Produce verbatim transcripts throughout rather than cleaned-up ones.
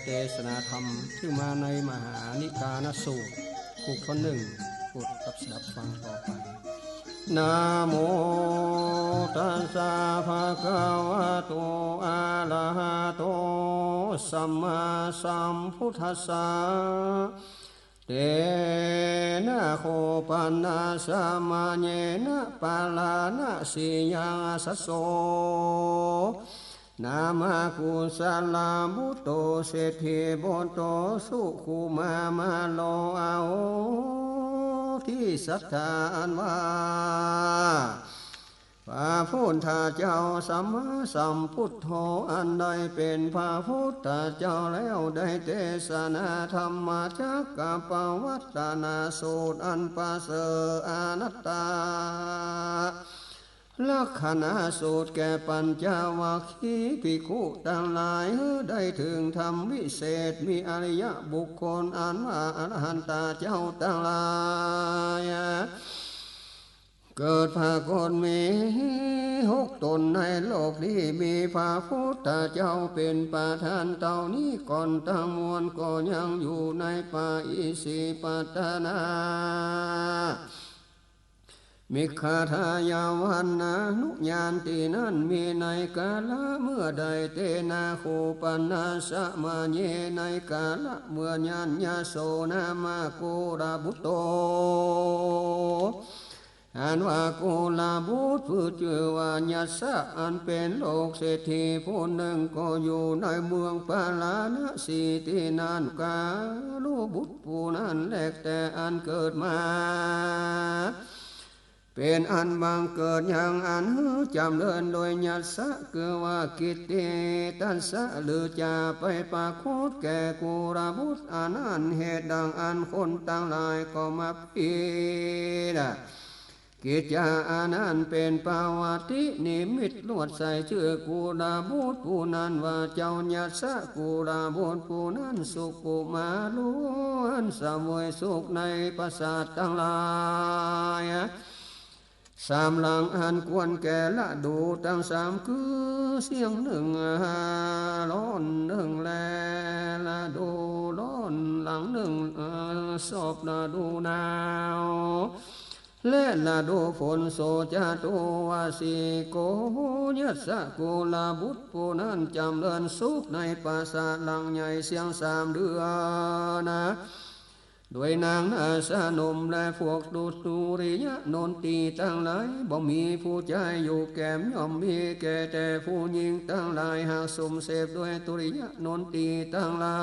เตสนาธรรมซึ่งมาในมหานิกายสูตร บทข้อหนึ่ง โปรดรับสดับฟังต่อไป นะโมตัสสะภะคะวะโต อะระหะโต สัมมาสัมพุทธัสสะ เตนะโคปะนะสะมะเยนะ ปะราณะสียัง อะสสะโส นามะ กุสะละบุตโต เศรษฐีบุตโต สุขุมะมะโน อโหติ สัตถาอันว่า พระพุทธเจ้าสัมมาสัมพุทโธ อันได้เป๋นพระพุทธเจ้าแล้ว ได้เตสนาธรรมจักกัปปวัตตนสูตรอันประเสริฐ อนัตตลักขณสูตรแก่ปัญจวัคคีย์ภิกขุตังหลาย หื้อได้เถิงธรรมวิเศษ มีอริยบุคคลอันว่าอรหันตะเจ้าตังหลาย เกิดผุดมีหกต๋นในโลกนี้ มีพระพุทธเจ้าเป๋นประธาน เต้านี้ก่อนตังมวลก็ยังอยู่ในป่าอิสิปตนะ มิคทายวัน อนุญาณตี้นั้นมีในกาละเมื่อใด เตนะโคปะนะสะมะเย ในกาละเมื่อนั้น ยะโสนามะ กุลบุตโต อันว่ากุลบุตรผู้จื้อว่ายัสสะ อันเป๋นลูกเศรษฐีผู้นึ่ง ก็อยู่ในเมืองปาราณสีตี้นั้น กุลบุตรผู้นั้นแล แต่อันเกิดมา เป๋นอันบังเกิดยัง อันหื้อจ๋ำเริญโดยยัสสะ คือว่ากิตติตัสสะ หรือจะไปปรากฏแก่กุลบุตรอันนั้น เหตุดังอั้นคนตังหลายก็มาประพฤติกิจจาอันนั้นเป๋นประวัตินิมิต ลวดใส่จื้อกุลบุตรผู้นั้นว่าเจ้ายัสสะ กุลบุตรผู้นั้นสุขุมะ ล้วนเสวยสุขในปราสาทตังหลายสามหลัง อันควรแก่ฤดูตังสาม คือเสี้ยงนึ่งฮ้อนนึ่งแล้ง ฤดูฮ้อนหลังนึ่ง เอ่อ สอบฤดูหนาว และฤดูฝน โสจตุวาสีโก ยัสสะ กุลบุตรผู้นั้นจ๋ำเริญสุขในปราสาทหลังใหญ่เสี้ยงสามเดือนนะ โดยนางนาสนมและพวกตุริยะนนตีตังหลาย บ่มีผู้จายอยู่แก้ม ย่อมมีแก่แต่ผู้ญิงตังหลาย หากสมเสพด้วยตุริยะนนตีตังหลา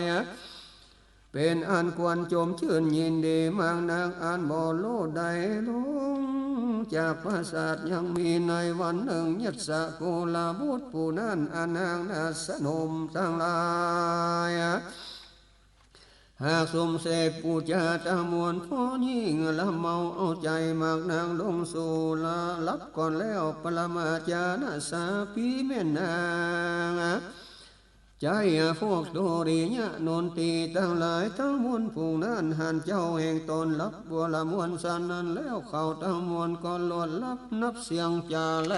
ย เป๋นอันควรจมจื้นยินดีมากนัก อันบ่โลดได้ลงจากปราสาท ยังมีในวันนึ่ง ยัสสะ กุลบุตรผู้นั้น อันนางนาสนมตังหลาย หากสมเสพปู๋จาตังมวล พ่อญิงละเมาเอาใจ๋มากนัก ลงสู่หลับก่อนแล้ว ปรมาจารสาปีแม่นนาง ใจ๋พวกตุริยะนนตีตังหลายตังมวลผู้นั้น หันเจ้าแห่งต๋นหลับบัวละมวลสันนั้นแล้ว เขาตังมวลก็ลดหลับนับเสี้ยงจ๋าแล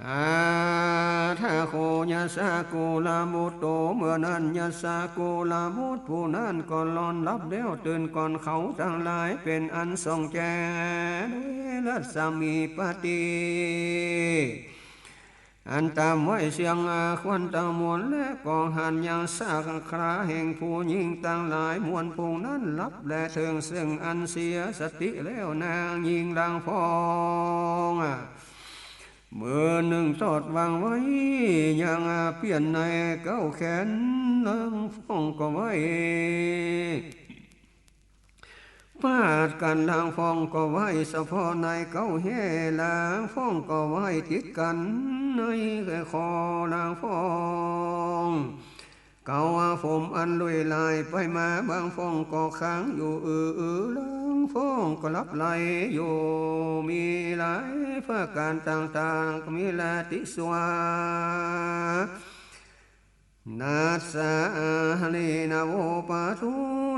อัฏฐะโค ยัสสะ กุลบุตโต เมื่อนั้นยัสสะ กุลบุตรผู้นั้นก็ลอนหลับแล้วตื่นก่อนเขาตังหลาย เป๋นอันส่องแจ้งด้วยรัศมีปฏิ อันตามไว้เสียงอาควันตังมวล และก็หันยังสาขาแห่งผู้ญิงตังหลายมวลผู้นั้นหลับ และเถิงซึ่งอันเสียสติแล้ว นางญิงหลังฟ้อง มือนึ่งตอดวางไว้ยังเปียนในเก๊าแขน หลังฟ้องก็ไหว้ ปาดกั๋นหลังฟ้องก็ไหว้ สะเพาะในเก๊าแฮ หลังฟ้องก็ไหว้ติดกั๋นในคอ หลังฟ้องเก๊าผมอันลุยลายไปมา บางฟ้องก็ค้างอยู่อื้อๆ หลังฟ้องก็หลับไหลอยู่ มีหลายประก๋านต่างๆ มีลาติสวา นัสสาหลีนโวปาทุ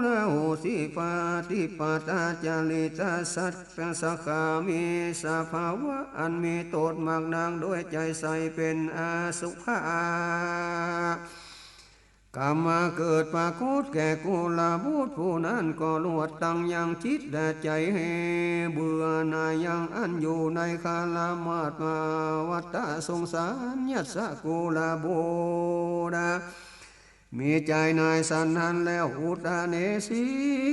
ลโหสิปาติปตาจริตสัตตสขามิ สภาวะอันมีโต้ษมากนัก โดยใจ๋ใส่เป๋นอสุขะ กรรมเกิดปรากฏแก่กุลบุตรผู้นั้นก็ลวดตั้งยังจิตและใจ๋หื้อเบื่อหน่ายยังอันอยู่ในคารมาสวัฏฏะสงสาร ยัสสะกุลบุตร มีใจ๋หน่ายสันนั้นแล้ว อุทาเนสิ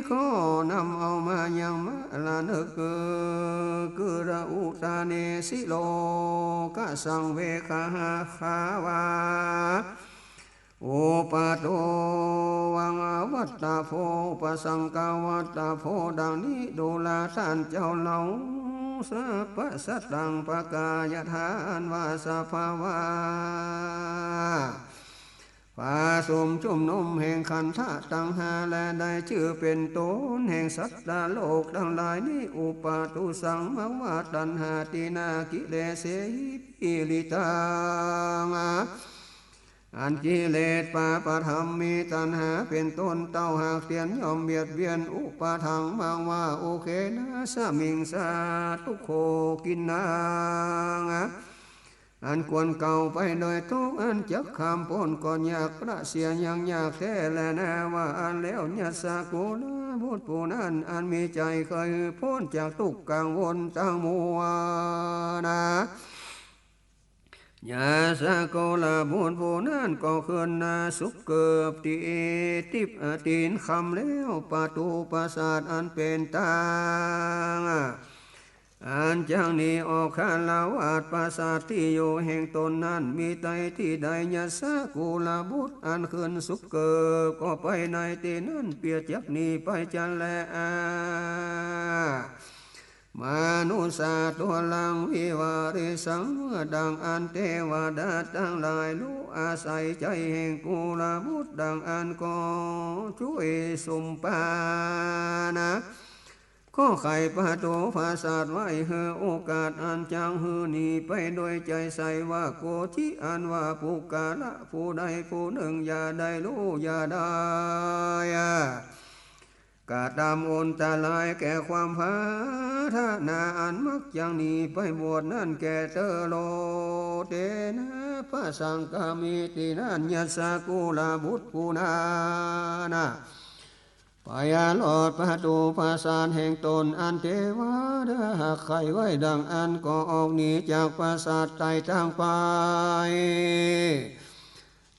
ก็นำเอามายังมรณะ คือ คือ อุทาเนสิ โลกะสังเวคหา คาวา อุปาโตวังอวัตตโพ ปสังกวัตตโพ ดังนี้ดูราท่านเจ้าเฮา สัพพะสัตตัง ประกาศยถา อันว่าสภาวะผาสุมจุมนุมแห่งขันธะตังห้า และได้จื้อเป๋นตนแห่งสัตว์โลกตังหลายนี้ อุปาทุสสัง มาว่าตัณหา ตีณา กิเลเสหิ ปীড়িতাง อันกิเลสปาปธรรมมีตัณหาเป๋นต้นเต้าหากเตียนย่อมเบียดเบียน อุปาทัง มาว่า โอเคนะ สมิง สาทุกโข กินนัง อันควรเก่าไปโดยทุกข์ อันจักข้ามป๊นก็ยาก ปราศเสียยังยากแต๊แลนา ว่าอั้นแล้ว ยัสสะกุลบุตรผู้นั้น อันมีใจ๋ใค่ป๊นจากทุกข์กังวลตังมวลนา ยัสสะกุลบุตรผู้นั้นก็ขึ้นหน้าสุขเกิบ ตี ติบ ตีนค่ำแล้ว ปะตูปราสาทอันเป๋นตาง อันจักหนีออกฆราวาส ปราสาทตี้อยู่แห่งตนนั้น มีในตี้ใด ยัสสะกุลบุตรอันขึ้นสุขเกิบ ก็ไปในตี้นั้น เปียจักหนีไปจันแล อา มนุสสาทุลัง วิวาเรสัง เมื่อดังอั้นเตวดาตังหลายฮู้อาศัยใจ๋แห่งกุลบุตรดังอั้นก็จ้วยสุมปานะ ก็ไขปะตูปราสาทไว้ หื้อโอกาสอันจักหื้อหนีไปโดยใจ๋ใส่ว่า โกฏิ อันว่าปุคคละผู้ใดผู้นึ่ง อย่าได้ฮู้ อย่าได้ กระตำอันตรายแก่ความปรารถนาอันมักจักหนีไปบวชนั้นแก่เตอ โลเตนะ ปสังคามิ ตี้นั้น ยัสสะกุลบุตรผู้นั้นนะ ไปหลอดปะตูปราสาทแห่งตน อันเตวดาหากไขไว้ดังอั้น ก็ออกหนีจากปราสาทไต่ตางไป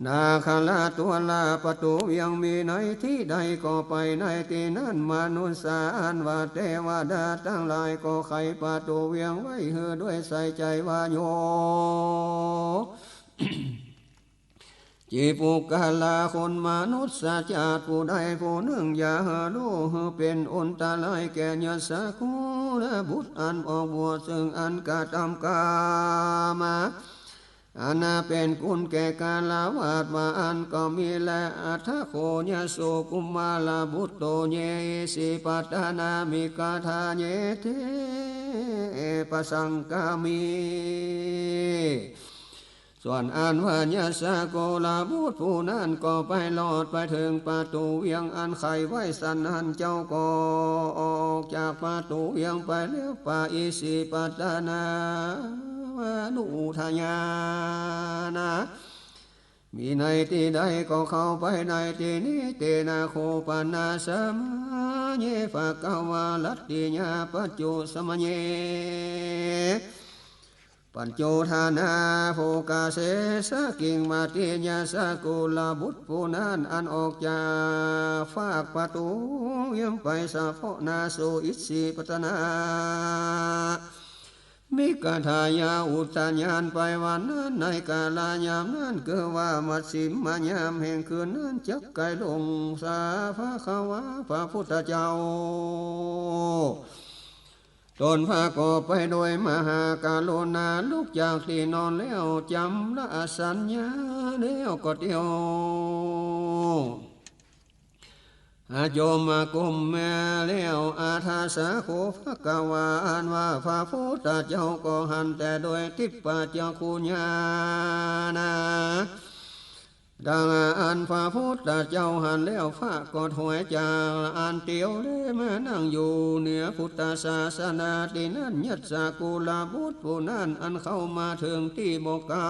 นาคราทุลา ปะตูเวียงมีในตี้ใดก็ไปในตี้นั้น มนุสสา อันว่าเตวดาตังหลายก็ไขปะตูเวียงไว้ หื้อด้วยใส่ใจ๋ว่า โย จิ ปุคคละ คนมนุสสาจาติผู้ใดผู้นึ่ง อย่าหื้อฮู้ หื้อเป๋นอันตรายแก่ยัสสะกุลบุตรอันออกบวช เซิ่งอันกระตำกรรมอันเป๋นคุณแก่คราวาส ว่าอั้นก็มีแล อัฏฐะโข ยัสโส กุมารบุตโต เย อิสิปตานา มิกขา เย เต ปสังคามิ ส่วนอันว่ายัสสะกุลบุตรผู้นั้นก็ไปหลอดไปเถิงปะตูเวียงอันไขไว้สันนั้น เจ้าก็ออกจากปะตูเวียงไปแล้ว ปะอิสิปตานา วานุทยานา มีในตี้ใดก็เข้าไปในตี้นี้ เตนะ โข ปะนา สะมะเย ภะคะวา รัตติยา ปัจจุ สะมะเย ปัจจุทานา โภคะ เสสะ กิง มาติ ยัสสะกุลบุตรผู้นั้นอันออกจากฟากปะตูเวียงไปสะเปาะหน้า สุ อิสิปตานา มิกขา อุทยานไปวันนั้น ในกาลยามนั้น คือว่ามัชฌิมยามแห่งคืนนั้น จักใก้ลงสา ภะคะวา พระพุทธเจ้า ตนพระก็ไปโดยมหากรุณา ลุกจากตี้นอนแล้ว จำละสัญญาแล้วก็เตียว อาโจมมากุมแม่แล้ว อาทาสา โข ภะคะวา อันว่าพระพุทธเจ้าก็หันแต่โดยทิพพจักขุญาณา ดังอันพระพุทธเจ้าหันแล้ว พระก็ถอยจากอันเตียวแลมานั่งอยู่เหนือพุทธศาสนาตี้นั้น ยัสสกุลบุตรผู้นั้นอันเข้ามาเถิงตี้บ่ไก๋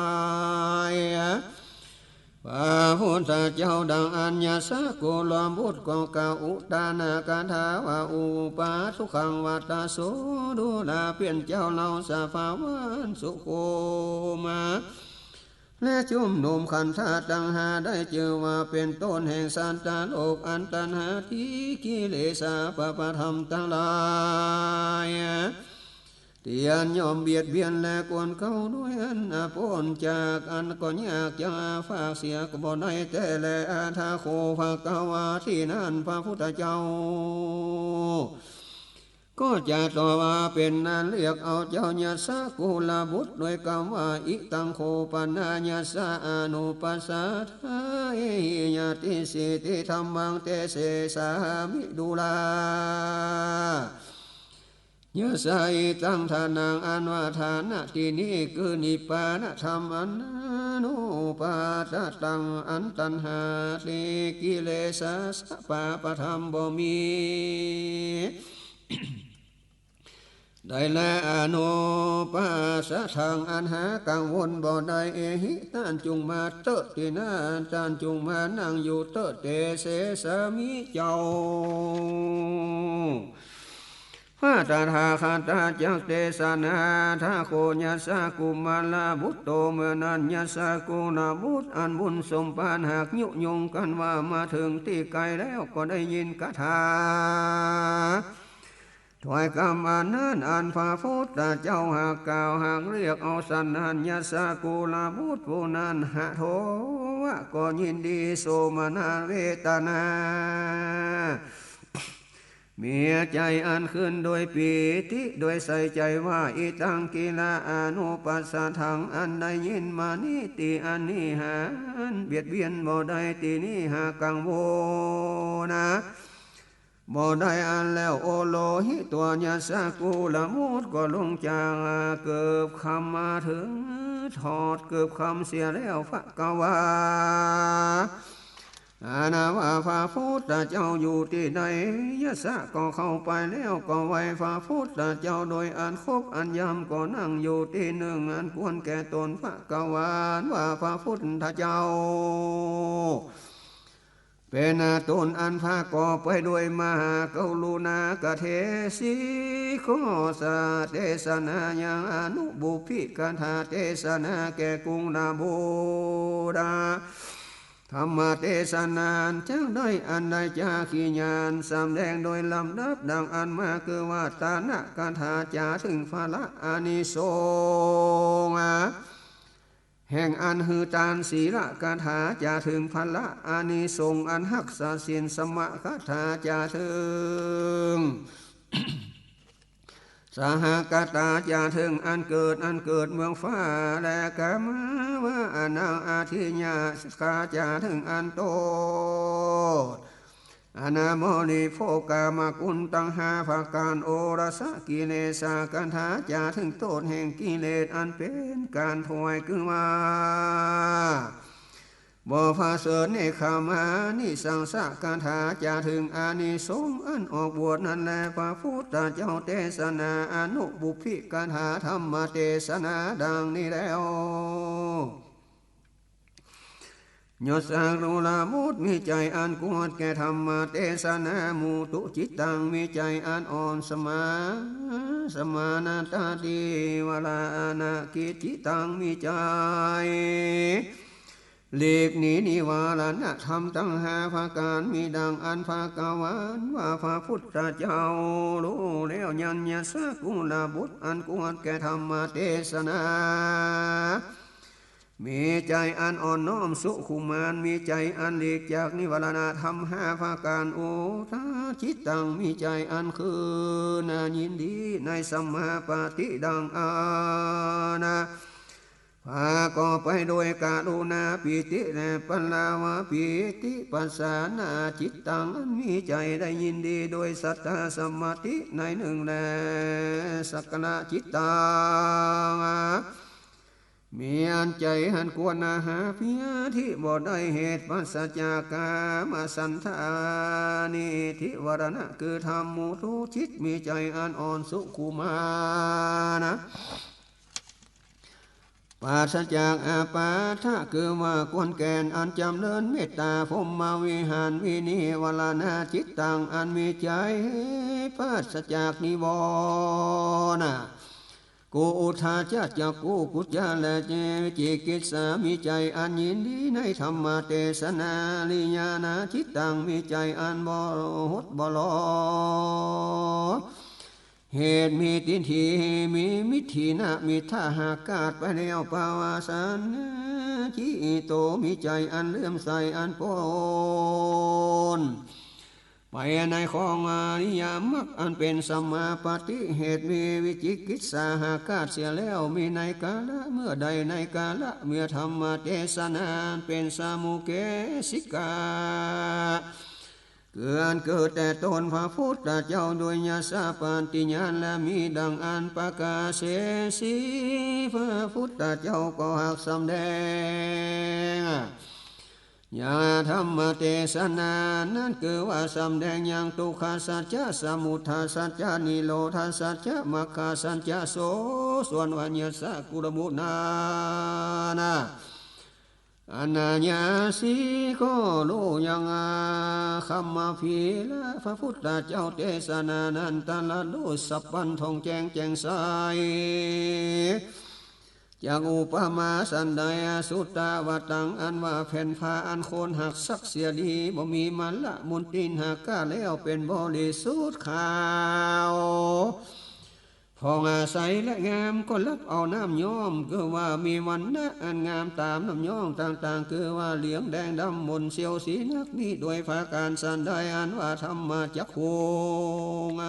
พระพุทธเจ้าดังอัน ยัสสกุลบุตรก็กล่าวอุทานคาถาว่า อุปาทุกขัง วัตโส ดูราเปี้ยนเจ้า เฮาสภาวันสุโขมา และจุมนุมขันธะตังห้า ได้จื้อว่าเป๋นต้นแห่งสัตว์โลก อันตัณหาทิฏฐิกิเลสาปะปะธรรมตังหลาย ตี้อันย่อมเบียดเบียนและกวนเค้า โดยอันบ่ป๊นจากอันก็ยากจะฝากเสียก็บ่ได้แต๊แล อะถะโข ภะคะวา ตี้นั้นพระพุทธเจ้า ก็จะตอบว่าเป๋นอันเรียกเอาเจ้า ยัสสกุลบุตร โดยกำว่า อิตังโข ปะนา ยัสสะ อนุปัสสะทา เอหิ ญาติสีติ ธัมมัง เตเสสามิ ดูรา ยัสสะ อิตัง ฐานัง อันว่าฐานะตี้นี้ คือนิพพานธรรม อันอนุปัสสะตัง อันตัณหาทิฏฐิกิเลสาสะปะปะธรรมบ่มี ได้แล อนุปัสสะทัง อันหากังวลบ่ได้ เอหิ ต้านจุ่งมาเต๊อะตี้นั้น ต้านจุ่งมานั่งอยู่เต๊อะ เตเสสามิ เจ้า พระตถาคตาจักเตสนา อะถะโข ยัสสะ กุมารบุตโต เมื่อนั้น ยัสสกุลบุตรอันบุญสมปรารถนาหากยุยงกั๋นว่ามาเถิงตี้ไก๋แล้ว ก็ได้ยินคาถา ถ้อยกำอันนั้น อันพระพุทธเจ้าหากกล่าว หากเรียกเอาสันนั้น ยัสสกุลบุตรผู้นั้น หะโถ วะ ก็ยินดี โสมนัส เวทนา มีใจ๋อันขึ้นโดยปีติ โดยใส่ใจ๋ว่า อิตัง กิลา อนุปัสสะทัง อันได้ยินมานี้ ตี้อันนี้หาอันเบียดเบียนบ่ได้ ตี้นี้หากังวลนะ บ่ได้อั้นแล้ว โอโลหิ ตัวยัสสกุลบุตรก็ลงจากเกิบคำมาเถิง ถอดเกิบคำเสียแล้ว ภะคะวา อันว่าพระพุทธเจ้าอยู่ตี้ใด ยัสสะก็เข้าไปแล้ว ก็ไหว้พระพุทธเจ้าโดยอันเคารพอันยำ ก็นั่งอยู่ตี้นึ่งอันควรแก่ตน ภะคะวา ว่าพระพุทธเจ้า เป๋นตนอันประกอบไปด้วยมหากรุณา กระเทศะ ขอสาเตสนายังอนุบุพพิคาถาเตสนาแก่กุลบุตร ธรรมเตสนาจักได้อันได้จาคีญาณสำแดงโดยลำดับดังอั้นมา คือว่าตานะคาถาจ๋าเถิงผละอานิสงส์ แห่งอันหื้อตาน ศีลคาถาจ๋าเถิงผละอานิสงส์อันฮักษาศีล สมถะคาถาจ๋าเถิงสหคตาจ๋าเถิงอันเกิด อันเกิดเมืองฟ้า และกามวานา อธิญญาคาจ๋าเถิงอันโต้ษ อนาโมนิโภคกามคุณตังห้าประก๋าน โอรสกิเลสคาถาจ๋าเถิงโต้ษแห่งกิเลสอันเป๋นก๋านถอย คือว่าบ่ประเสริฐ เนกขมานิสังสคาถาจ๋าเถิงอานิสงส์อันออกบวชนั้นแล พระพุทธเจ้าเตสนาอนุบุพพิคาถา ธรรมเตสนาดังนี้แล้ว ยัสสะกุลบุตรมีใจ๋อันกวดแก่ธรรมเตสนา มุตุจิตตัง มีใจ๋อันอ่อนสมา สมานะตาติวรา อนาคิจิตัง มีใจ๋หลีกหนีนิวรณธรรมตังห้าประก๋าน มีดังอั้น ภะคะวา ว่าพระพุทธเจ้าฮู้แล้ว ยังยัสสะกุลบุตรอันกวดแก่ธรรมเตสนา มีใจ๋อันอ่อนน้อมสุขุมาน มีใจ๋อันหลีกจากนิวรณธรรมห้าประก๋าน อุทาจิตตัง มีใจ๋อันคือหน้ายินดีในสัมมาปาติดังอั้น ประกอบไปโดยกรุณาปีติและปลาวาปีติ ปัสสานาจิตตัง อันมีใจ๋ได้ยินดีโดยสัตตาสมมติในนึ่งแล สักขณจิตตัง มีอันใจ๋อันควรนาหาเปียตี้บ่ได้เหตุ ปราศจากกามฉันทะ นิทธิวรณะ คือธรรมมุทุจิต มีใจ๋อันอ่อนสุขุมานะ ปราศจากอาปาทะ คือว่าควรแก่นอันจ๋ำเริญเมตต๋า พรหมวิหาร วินิวรณะจิตตัง อันมีใจ๋ปราศจากนิวรณ์ กุทาจะ จักขุ กุจจะ และวิจิกิจฉา มีใจ๋อันยินดีในธรรมเตสนา อริยานะจิตตัง มีใจ๋อันบ่หดบ่หลอ เหตุมีทิฏฐิ มีมิจฉินะ มิจฉาหากาศไปแล้ว ปวาสานะจิตโต มีใจ๋อันเลื่อมใสอันปน ไปในข้องอริยมรรคอันเป๋นสัมมาปาติ เหตุมีวิจิกิจฉาหากาศเสียแล้ว มีในกาละเมื่อใด ในกาละเมื่อธรรมเตสนาอันเป๋นสมุเขสิกา คืออันเกิดแต่ต้นพระพุทธเจ้าโดยยศปาฏิญาณ และมีดังอันประกาศเสสี พระพุทธเจ้าก็หากสำแดง ญาณธรรมเตสนานั้น คือว่าสำแดงยังทุกขสัจจะ สมุทัยสัจจะ นิโรธสัจจะ มรรคสัจจะ โส ส่วนว่าญาติสกุลบุตรนานะ อนาญาสีก็รู้ยังอาคัมภีระ พระพุทธเจ้าเตสนานั้น ตรัสรู้สัพพันธงแจ้งแจ่มใส จักอุปมาสันใด สุตตวาตัง อันว่าแผ่นผ้าอันโคนหักซักเสียดี บ่มีมลมลทินหากาศแล้ว เป๋นบริสุทธิ์ขาว ผ่องใสและงาม ก็รับเอาน้ำย้อม คือว่ามีวรรณะอันงามต๋ามน้ำย้อมต่างๆ คือว่าเหลืองแดงดำมนเสียวสีนัก นี้โดยประก๋านสันใด อันว่าธรรมจักขุง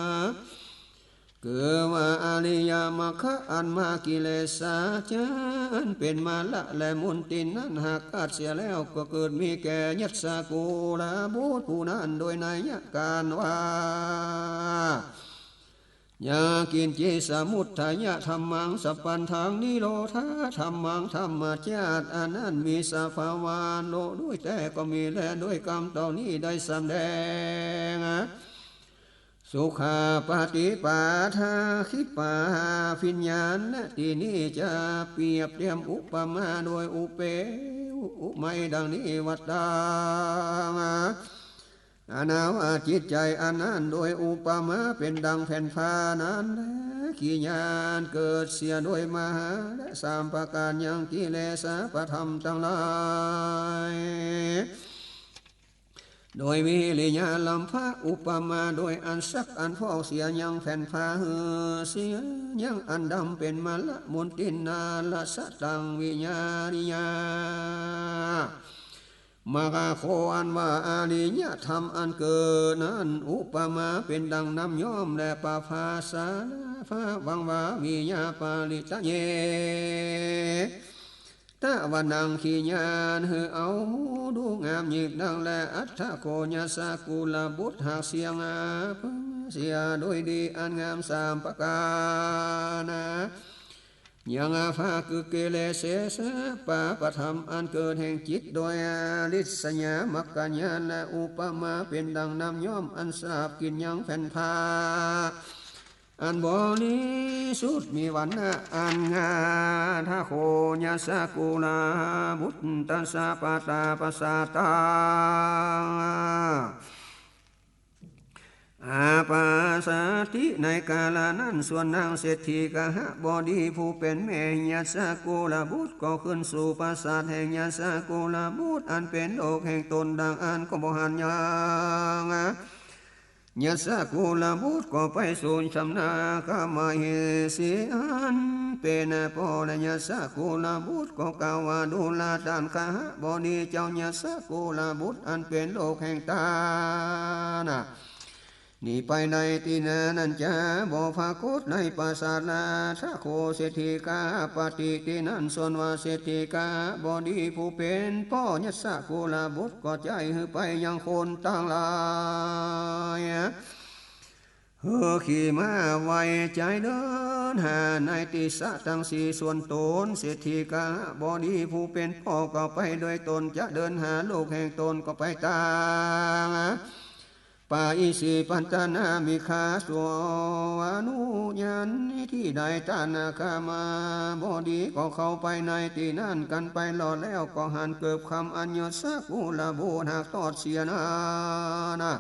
คือว่าอริยมรรคอันมรรคกิเลสาจารย์ อันเป๋นมลและมลทินนั้นหากาศเสียแล้ว ก็เกิดมีแก่ญาติสกุลบุตรผู้นั้น โดยนัยยะก๋านว่า ยากิญจิสมุททายะธัมมังสัพพันธัง นิโรธาธัมมัง ธรรมชาติอันนั้นมีสภาวะโลกด้วยแต๊ก็มีแล ด้วยกำเต้านี้ได้สำแดง สุขปฏิปทา ขิปปาภิญญา และตี้นี้จะเปรียบเตียมอุปมาโดยอุปเป อุไมยดังนี้ว่า ตัง อันว่าจิตใจ๋อันนั้นโดยอุปมาเป๋นดังแผ่นผ้านั้นแล ขี้ยาอันเกิดเสียโดยมหาและสามประก๋านยังกิเลสปธรรมตังหลาย โดยวิริยะลำพะ อุปมาโดยอันซักอันฟอกเสียยังแผ่นผ้าหื้อเสียยังอันดำเป๋นมลมลทินนา ละสะตังวิญญาณิยา มรรคโค อันว่าอริยธรรมอันเกิดนั้น อุปมาเป๋นดังน้ำย้อมและประภาสา พระวังวาวิยาปริตะเย ตะวะนัง ขี้ยาอันหื้อเอาดูงามยิ่งนักแล อัตถะโข ญาติสกุลบุตรหากเสียงาเสียโดยดีอันงามสามประก๋านนะ ยังอาภาคือกิเลสะปะปะธรรมอันเกิดแห่งจิตโดยอริสยามรรคญาณและอุปมาเป๋นดังน้ำย้อมอันสาบกิ๋นยังแผ่นผ้า อันบริสุทธิ์มีวรรณะอันงาม อัตถะโข ญาติสกุลบุตร ตัสสะปะตาปัสสะตัง อาปาสาติ ในกาละนั้นส่วนนางเศรษฐีคหบดีผู้เป๋นแม่ญาติสกุลบุตรก็ขึ้นสู่ปราสาทแห่งญาติสกุลบุตรอันเป๋นโลกแห่งตนดังอั้นก็บ่หันยัง ญาติสกุลบุตรก็ไปสู่ชำนาคมเหสีอันเป๋นพ่อและญาติสกุลบุตรก็กล่าวว่า ดูราต้านคหบดีเจ้า ญาติสกุลบุตรอันเป๋นโลกแห่งต้านนะ นี้ไปในตี้นานั้นจาบ่ปรากฏในปราสาท อัตถะโข เศรษฐีคหบดีตี้นั้น ส่วนว่าเศรษฐีคหบดีผู้เป๋นพ่อญาติสกุลบุตรก็ใจ๊หื้อไปยังคนตังหลาย หื้อขี่ม้าไวใจ๋เดินหาในติสะตังสี่ส่วนตน เศรษฐีกหบดีผู้เป๋นป้อก็ไปโดยต๋น จะเดินหาลูกแห่งต๋นก็ไปตางป่าอินทรีปัตตนามิคา สวนุญาณในตี้ใด ต้านกหบดีก็เข้าไปในตี้นั้น กั๋นไปรอดแล้วก็หันเกิบคำอัญญสกุลบุตรหากตอดเสียนานา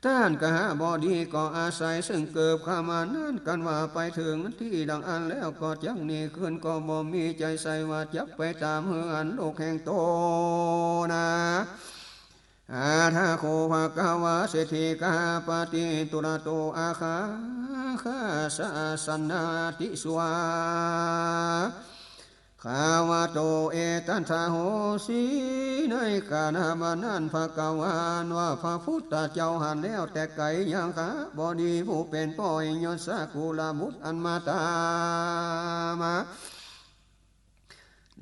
ต้านกหบดีก็อาศัยซึ่งเกิบคำอันนั้น กั๋นว่าไปเถิงตี้ดังอั้นแล้วก็จักหนีคืน ก็บ่มีใจ๋ใส่ว่าจักไปต๋ามหื้ออันลูกแห่งต๋นนา อาทาโขภะคะวา เศรษฐีกหปติ ตุระโตอาคาคาสะสันนาติสวา ขาวะโต เอตัทธาโหสิ ในขณะบัดนั้นภะคะวาอันว่าพระพุทธเจ้าหันแล้วแต่ไก๋ ยังคหบดีผู้เป๋นป้อแห่งยศกุลบุตรอันมาต๋ามมา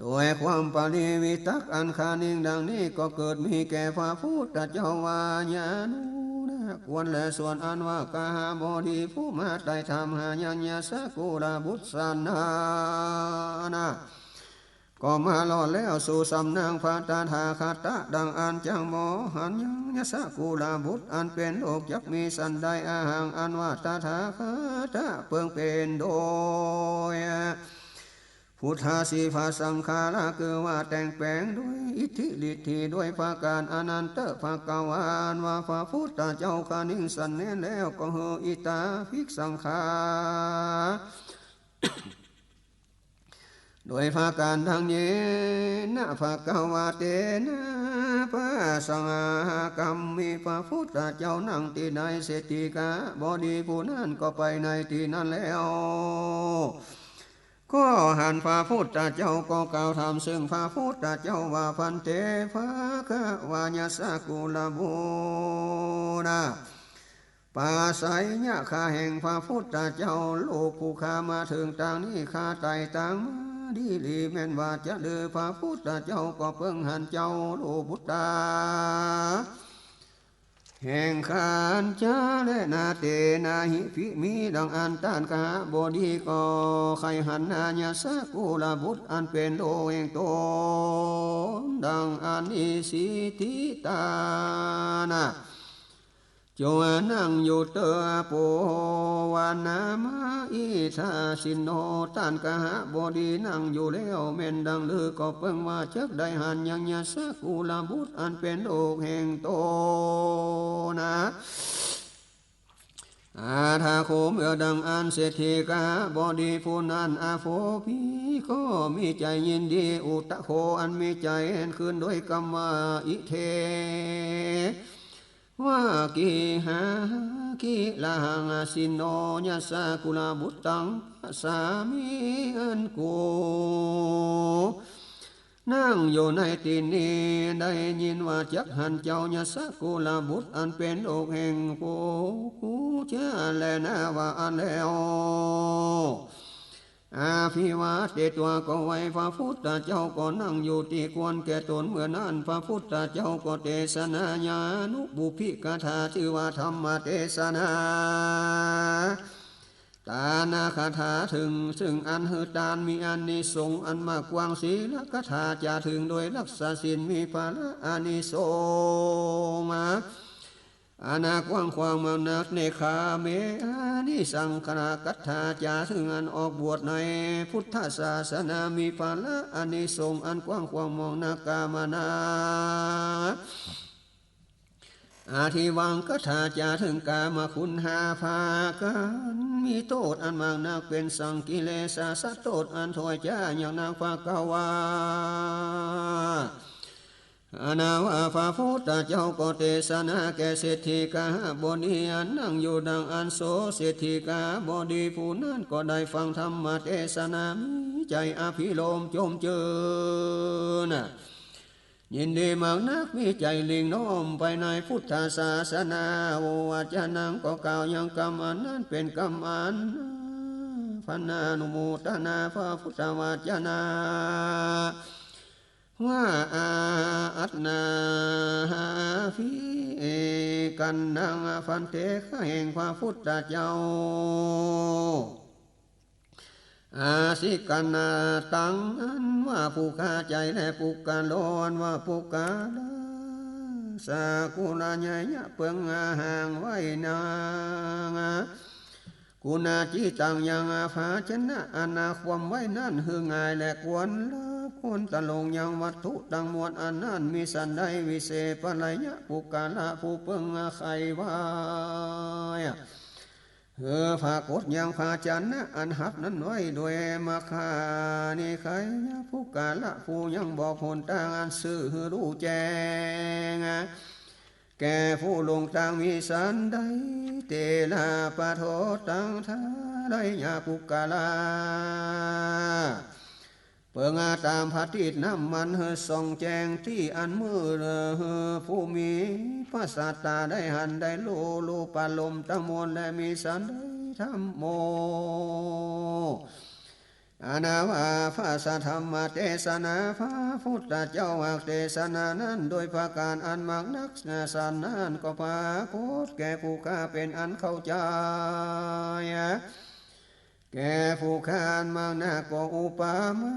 โดยความปริวิตกอันคานิงดังนี้ ก็เกิดมีแก่พระพุทธเจ้าว่า ญาโณนะ ควรแลส่วนอันว่ากหบดีผู้มาไต่ถามหายังยศกุลบุตรสันนานา ก็มารอดแล้วสู่สำนักพระตถาคตะ ดังอั้นจักบ่หันยังยศกุลบุตรอันเป๋นลูก จักมีสันใด อหัง อันว่าตถาคตะเปิงเป๋นโดย พุทธาสีภาสังขารา คือว่าแต่งแป๋งโดยอิทธิฤทธิโดยประก๋านอันนั้นเต๊อะ ภะคะวาอันว่าพระพุทธเจ้าคานิงสันแน่นแล้ว ก็หื้ออิทธาภิสังขารา โดยประก๋านดังนี้นะ ภะคะวาเตนะ ปะสังหากัมมิ พระพุทธเจ้านั่งตี้ใด เศรษฐีกหบดีผู้นั้นก็ไปในตี้นั้นแล้ว ก็หันพระพุทธเจ้าก็กล่าวถามซึ่งพระพุทธเจ้าว่า ภันเต ภะคะวา ยศกุลบุตระ ปาไสยะ ข้าแห่งพระพุทธเจ้า ลูกผู้ข้ามาเถิงตางนี้ ข้าไต่ตางมาดีหลี แม่นว่าจะลือ พระพุทธเจ้าก็เปิงหันเจ้า ลูกบุตราแห่งข้าอันจา และนาเตนะหิภิ มีดังอั้น ต้านกหบดีก็ใค่หันนายสกุลบุตรอันเป๋นลูกแห่งต๋น ดังอั้น อิสิทธิตานะ จงนั่งอยู่เต๊อะ โปวะนะมะ อิทาสินโน ต้านกหบดีนั่งอยู่แล้ว แม่นดังลือก็เปิงว่าจักได้หันยังยสกุลบุตรอันเป๋นลูกแห่งต๋นนะ อาทาโข เมื่อดังอั้น เศรษฐีกหบดีผู้นั้น อโภภิ ก็มีใจ๋ยินดี อุตโข อันมีใจ๋แอ่นคืนโดยกำว่า อิเท วะ กิหา กิระหัง อาสินโน ยสกุลบุตตัง ปะสามิ อันกู นั่งอยู่ในตี้นี้ ได้ยินว่าจักหันเจ้ายสกุลบุตรอันเป๋นลูกแห่งกู กูจะแลนา ว่าอั้นแล้ว อภิวาเทวะ ก็ไหว้พระพุทธเจ้า ก็นั่งอยู่ตี้ควรแก่ต๋น เมื่อนั้นพระพุทธเจ้าก็เตสนา ยานุปุพพิกถา จื้อว่าธรรมเตสนา ตานะคาถา เถิงซึ่งอันหื้อตานมีอานิสงส์อันมากกว้าง ศีลกถา จ๋าเถิงโดยฮักษาศีลมีผละอานิสงส์มา อันกว้างขวางมากนัก เนกขาเม อานิสังสารกถา จ๋าเถิงอันออกบวชในพุทธศาสนามีผละอานิสงส์อันกว้างขวางมากนัก กามนะ อธิวังคถา จ๋าเถิงกามคุณห้าประก๋าน มีโต้ษอันมากนัก เป๋นสังกิเลสาสะโต้ษอันถ้อยจ๊าอย่างนัก ภะคะวา อันว่าพระพุทธเจ้าก็เตสนาแก่เศรษฐีกหบดีอันนั่งอยู่ดังอั้น โส เศรษฐีกหบดีผู้นั้นก็ได้ฟังธรรมเตสนา มีใจ๋อภิรมย์จมจื้น ยินดีมากนัก มีใจ๋หลิ่งน้อมไปในพุทธศาสนา โอวาจานัง ก็กล่าวยังกำอันนั้นเป๋นกำอัน พรรณานุโมทนา พระพุทธวจนะ ว่า อาอัตถาภิ กันนัง ภันเต ข้าแห่งพระพุทธเจ้า อาสิกันนาตัง อันว่าผู้ข้าใจ๋แล ปุคคโล อันว่าปุคคละ สากุละ ใหญ่ยะเปิงห่างไว้นา กุณาจิตัง ยังภาชนะอันความไว้นั้นหื้อง่ายและควรเลิฟควรตรง ยังวัตถุตังมวลอันนั้น มิสันใด วิเสปะไลยะ ปุคคละ ผู้เปิงใค่ไว้ หื้อผากฏยังภาชนะอันฮับนั้นไว้โดยมัคคานิไคยะ ปุคคละ ผู้ยังบอกหนตางอันซื่อหื้อฮู้แจ้ง แก่ผู้หลงตาง มิสันใด เตระ ปะโทตัง ทะไลยะ ปุคคละ เปิงต๋ามพระติดน้ำมันหื้อส่องแจ้งตี้อันมืด ผู้มีพระศาสดาได้หันได้ฮู้ รูปารมณ์ตังมวลแล มิสันใด ธัมโม อันว่าพระสัทธรรมเตสนา พระพุทธเจ้าหากเตสนานั้น โดยประก๋านอันมากนัก สันนั้นก็ปรากฏแก่ผู้ข้าเป๋นอันเข้าใจ๋ แก่ผู้ข้าอันมากนัก ก็อุปมา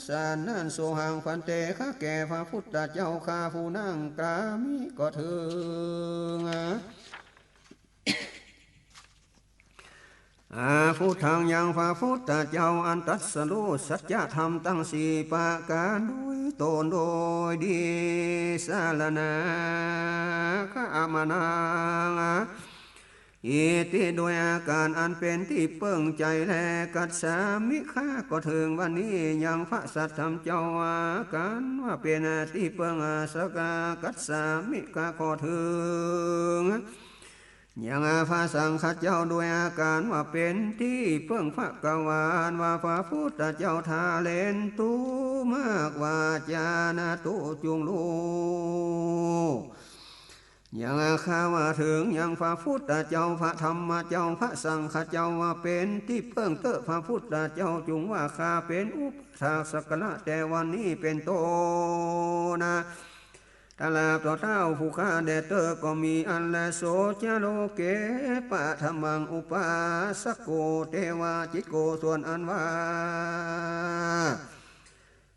สันนั้น โสหัง ภันเต ข้าแก่พระพุทธเจ้าข้าผู้นั้น กรามิ ก็เถิง อา พุทธัง ยังพระพุทธเจ้าอันตรัสฮู้สัจธรรมตังสี่ประก๋านโดยตรงโดยดี สรณัง คามะนัง อิติ โดยอาก๋านอันเป๋นตี้เปิงใจ๋แล กัสสามิ ข้าก็เถิง บัดนี้ ยังพระสัทธรรมเจ้าอาก๋านว่าเป๋นตี้เปิง สักกา กัสสามิ ข้าก็เถิง ยังพระสังฆเจ้าโดยอาก๋านว่าเป๋นตี้เปิง ภควา อันว่าพระพุทธเจ้า ทะเรนตุ มาก วาจานะตุ จุ่งฮู้ ยังข้าว่าเถิง ยังพระพุทธเจ้า พระธรรมเจ้า พระสังฆเจ้าว่าเป๋นตี้เปิงเต๊อะ พระพุทธเจ้าจุ่งว่าข้าเป๋นอุปัฏฐากสักกะ แต่วันนี้เป๋นต้นนา ตราบเต้าเต้าผู้ข้าแด่เต๊อะก็มีอั้นแล โสจะโลเก ปะธรรมัง อุปาสโก เตวา จิตโก ส่วนอันว่า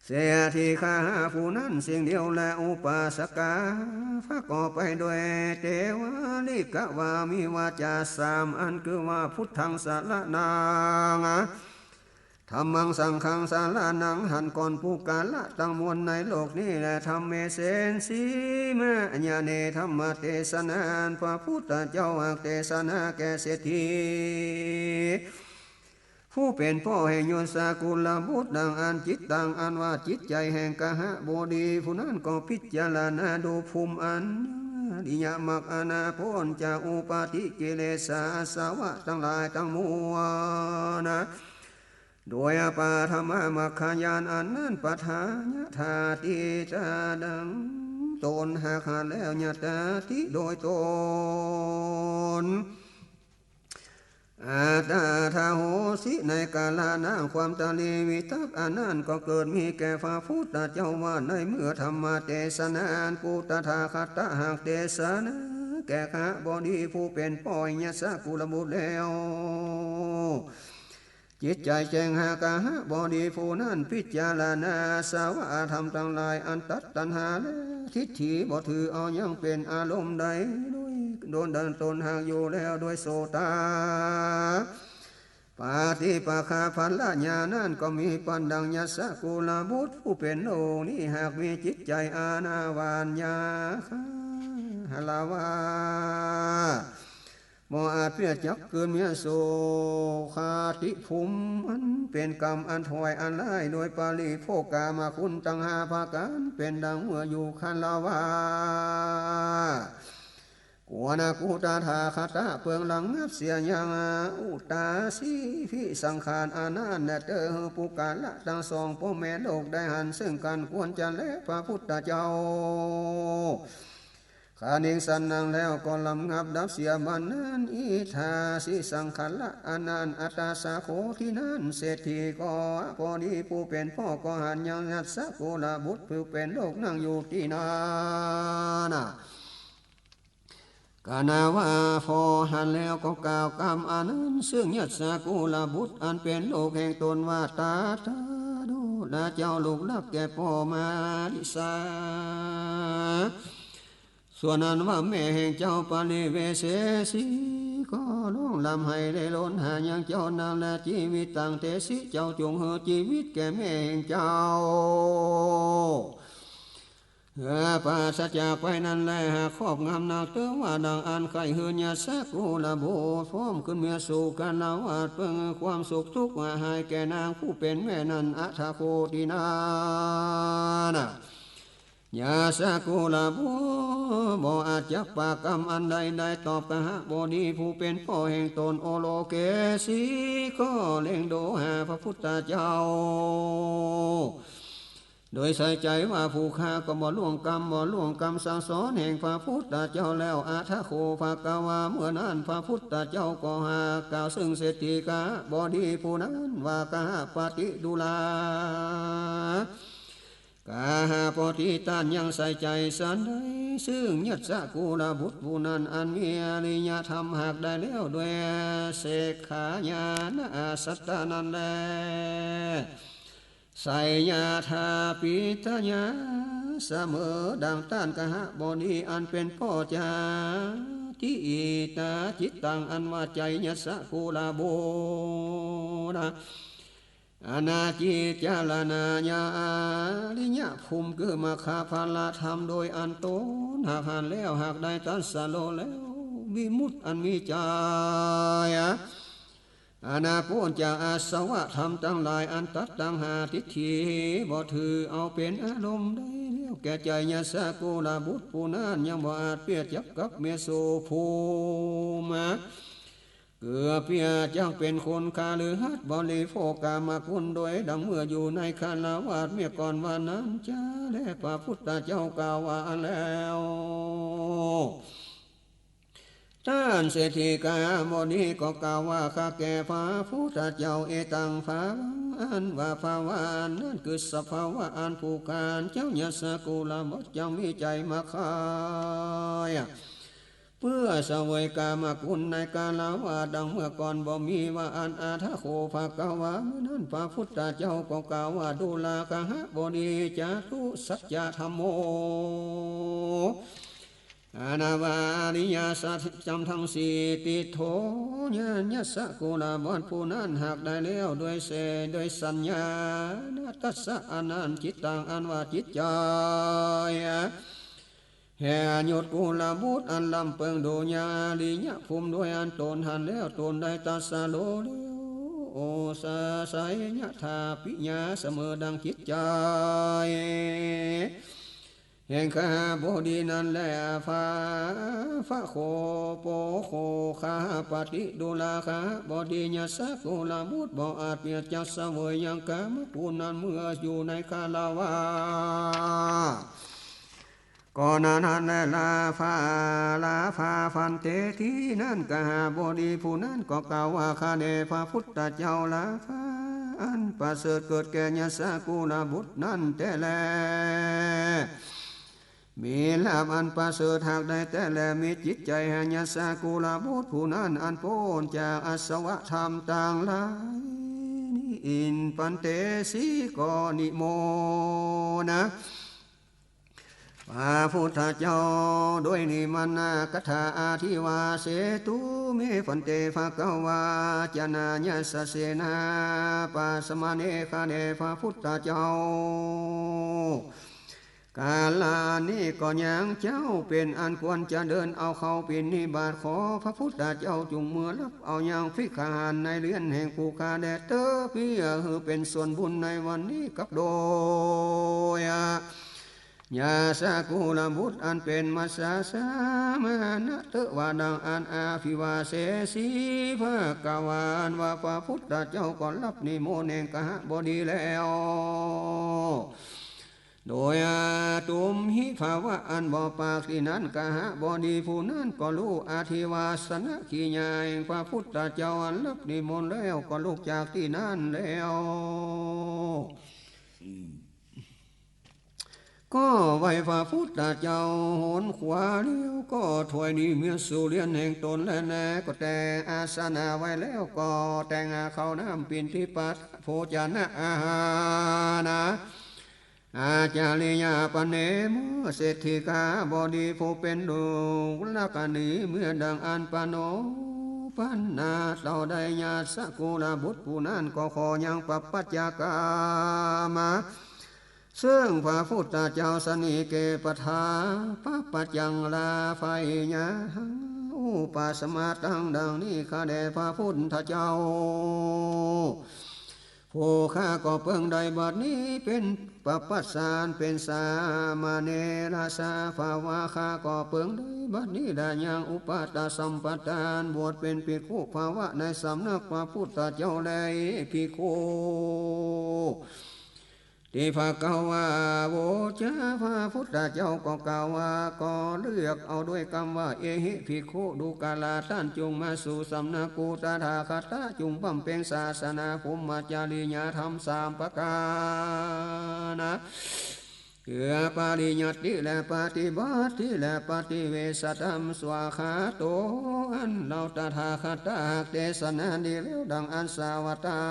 เศรษฐีข้าผู้นั้นสิ่งเดียวแล อุปาสกา พระก็ไปโดย เตวา ลิกวามิ วาจาสามอัน คือว่า พุทธัง สรณัง ธัมมัง สังฆัง สรณัง หันก่อนปุคคละตังมวลในโลกนี้แล ธัมเม เสนสีมะ ญาเณ ธรรมเตสนาอัน พระพุทธเจ้าหากเตสนาแก่เศรษฐี ผู้เป๋นป้อแห่งยศกุลบุตร ดังอั้น จิตตัง อันว่าจิตใจ๋แห่งกหบดีผู้นั้นก็พิจารณาดูภูมิอัน อริยมรรคอันพ้นจากอุปาทกิเลสาอาสวะตังหลายตังมวลนา โดยปฐมมรรคญาณอันนั้น ปัฏฐาญาตาติตา ดังตนหากหันแล้ว ญาตาติ โดยตน อัตถาโหสิ ในกาละนั้น ความตะหลีวิตกอันนั้นก็เกิดมีแก่พระพุทธเจ้าว่า ในเมื่อธรรมเตสนาอัน กุตถาคตะหากเตสนาแก่กหบดีผู้เป๋นป้อแห่งยศกุลบุตรแล้ว จิตใจ๋แจ้งหากหบดีผู้นั้น พิจารณาอาสวะธรรมตังหลายอันตัดตัณหาและทิฏฐิบ่ถือเอายังเป๋นอารมณ์ใด โดย โดยดังตนหากอยู่แล้ว โดยโสตาปัตติปะคาผลญาณนั้นก็มีปันดังยศกุลบุตรผู้เป๋นโลกนี้ หากมีจิตใจ๋อานาวัญญาคาหละวา บ่อาจเปียกจักเกินเมียสุคติภูมิ อันเป๋นกรรมอันถวายอันร้าย โดยปริโภคกามคุณตังห้าประก๋าน เป๋นดังเมื่ออยู่คฤหัสถ์ ควรกุตถาคตะเปิงระงับเสียยังอุตตาสีพิสังขารอันนั้นแลเต๊อะ ปุคคละตังสองป้อแม่โลกได้หันซึ่งกั๋น ควรจะแล พระพุทธเจ้า คานิงสันนังแล้วก็ระงับดับเสียบัดนั้น อิทธาสีสังขละอันนั้น อัตถาสาโข ตี้นั้น เศรษฐีคหบดีผู้เป๋นป้อก็หันยังยศกุลบุตรผู้เป๋นโลกนั่งอยู่ตี้นั้นนา กาณว่าผ่อหันแล้วก็กล่าวกำอันนั้น ซึ่งยัสสกุลบุตรอันเป๋นลูกแห่งต๋นว่า ตถาคตเจ้าลูกฮักแก่ป้อมาริสา ส่วนอันว่าแม่แห่งเจ้าปริเวสสีก็ฮ้องร่ำไห้และโหยหายังเจ้านั้นแล จีวิตังเตสิ เจ้าจงหื้อจีวิตแก่แม่แห่งเจ้า เออ ปราศจากภัยนั้นแล หากครอบงำนักเต๊อะว่าดังอั้น ใค่หื้อยัสสกุลบุตรพร้อมขึ้นเมือสู่คฤหาสน์ เปิงความสุขทุกข์หายแก่นางผู้เป๋นแม่นั้น อัฏฐโค ตี้นั้นนะ ยัสสกุลบุตรบ่อาจจะปากกำอันใดได้ตอบคหบดีผู้เป๋นป้อแห่งต๋น โอโลเกสีก็เล็งดูหาพระพุทธเจ้า โดยใส่ใจ๋ว่าผู้ข้าก็บ่ล่วงกำ บ่ล่วงกำสั่งสอนแห่งพระพุทธเจ้าแล้ว อัฏฐโค ภควา เมื่อนั้นพระพุทธเจ้าก็หากกล่าวซึ่งเศรษฐีคหบดีผู้นั้นว่า คหปติดูรา คหบดีต้านยังใส่ใจ๋สันใด ซึ่งยัสสกุลบุตรผู้นั้นอันมีอริยธรรมหากได้แล้วด้วยเสกขญาณอัสสัตตะนั้นแล ไสยถาปิตยา เสมอดังต้านคหบดีอันเป๋นป้อจาติอิตาจิตตัง อันว่าใจ๋ยัสสกุลบุตร อนาจิจารณาญาอริยภูมิ คือมรรคผลธรรมโดยอันต๋นหากหันแล้ว หากได้ตรัสรู้แล้ว วิมุตติอันมีใจ๋ อันป๊นจากอาสวะธรรมตังหลาย อันตัดตัณหาทิฏฐิบ่ถือเอาเป๋นอารมณ์ได้แล้วแก่ใจ๋ ยัสสกุลบุตรผู้นั้นยังบ่อาจเปียรจักกลับเมือสู่ภูมิเกิด เปียรจักเป๋นคนคฤหัสถ์บริโภคกามคุณ โดยดังเมื่ออยู่ในฆราวาสเมื่อก่อนว่านั้นจา และพระพุทธเจ้ากล่าวว่าอั้นแล้ว ต้านเศรษฐีคหบดีก็กล่าวว่า ข้าแก่พระพุทธเจ้า เอตัง ภวัง อันว่าภวะอันนั้น คือสภาวะอันผู้ข้าเจ้ายัสสกุลบุตรยังมีใจ๋มาใค่ เปื้อเสวยกามคุณในฆราวาสดังเมื่อก่อนบ่มีว่าอั้น อัฏฐโค ภควา เมื่อนั้นพระพุทธเจ้าก็กล่าวว่า ดูราคหบดี จตุสัจจะธัมโม อันว่าอริยสัจธรรมทั้งสี่ ติฏโฐ ยัสสกุลบุตรผู้นั้นหากได้แล้วด้วยเส ด้วยสัญญาณ ตัสสะ อันนั้น จิตตัง อันว่าจิตใจ๋ แห่งยัสสกุลบุตรอันร่ำเปิงโดยยังอริยภูมิโดยอันต๋นหันแล้ว ต๋นได้ตรัสรู้แล้ว โอสา ไสยถาปิตยา เสมอดังจิตใจ๋ แห่งคหบดีนั้นแล ภะ ภะโค โปโค คหปติดูราคหบดี ยัสสกุลบุตรบ่อาจเปียรจักเสวยยังกามคุณนั้นเมื่ออยู่ในฆราวาส ก็นั้นแล ลาภา ลาภา ภันเต ตี้นั้นคหบดีผู้นั้นก็กล่าวว่า ข้าแด่พระพุทธเจ้า ลาภะอันประเสริฐเกิดแก่ยัสสกุลบุตรนั้นแต๊แล มีลาภอันประเสริฐหากได้แต๊แล มีจิตใจ๋แห่งยัสสกุลบุตรผู้นั้นอันป๊นจากอาสวะธรรมตังหลายนี้ อิน ภันเต สีก็นิมนต์ พระพุทธเจ้าด้วยนิมนตคาถา อธิวาเสตุ เม ภันเต ภควา จนายสเสนา ปะสะมะเน ข้าแด่พระพุทธเจ้า กาละนี้ก็ยังเจ้าเป๋นอันควรจะเดินเอาเข้าปิณฑบาต ขอพระพุทธเจ้าจุ่งเมือฮับเอายังภักขหารในเฮือนแห่งผู้ข้าแด่เต๊อะ เปื้อหื้อเป๋นส่วนบุญในวันนี้กับโดย ยัสสกุลบุตรอันเป๋นมัสสะสะมานะเต๊อะ ว่าดังอั้น อภิวาเสสี ภควา อันว่าพระพุทธเจ้าก็ฮับนิมนต์แห่งคหบดีแล้ว โดยอาตุมหิภาวะอันบ่ปาก ตี้นั้นคหบดีผู้นั้นก็ลุก อธิวาสนกิริยาแห่งพระพุทธเจ้าอันฮับนิมนต์แล้วก็ลุกจากตี้นั้นแล้ว ก็ไหว้พระพุทธเจ้าหนขวาแล้วก็ถอยหนีเมียสู่เรือนแห่งต๋นแล ก็แต่งอาสนะไว้แล้วก็แต่งข้าวน้ำปิณฑิปาตโภชนะอาหารนะ อาจาริยะปะเนมะ เศรษฐีขหบดีผู้เป๋นลูกรักอันดี เมื่อดังอั้นปะโนปันนา เต้าใดยาสกุลบุตรผู้นั้นก็ขอยังปัพพะจกรรม เซิ่งพระพุทธเจ้าสนิเกปทา ปัพพะจังลาภัยยาหัง อุปาสมาตัง ดังนี้ข้าแด่พระพุทธเจ้า ผู้ข้าก็เปิงได้บัดนี้เป๋นปัพพะสาร เป๋นสามเณรสภาวะ ข้าก็เปิงได้บัดนี้แล ยังอุปัฏฐสัมปทาน บวชเป๋นภิกขุภาวะในสำนักพระพุทธเจ้าแล ภิกขุ ติภะคะวา โวจา พระพุทธเจ้าก็กล่าวว่า ก็เลือกเอาด้วยกำว่า เอหิ ภิกขุ ดูกรา ต้านจุ่งมาสู่สำนักกู ตถาคตะจุ่งบำเพ็งศาสนาพรหมจริยธรรมสามประก๋านนะ คือปริยัติและปฏิบัติและปฏิเวสธรรม สวาขาโต อันเฮาตถาคตะหากเตสนาดีแล้วดังอั้น สาวัตถา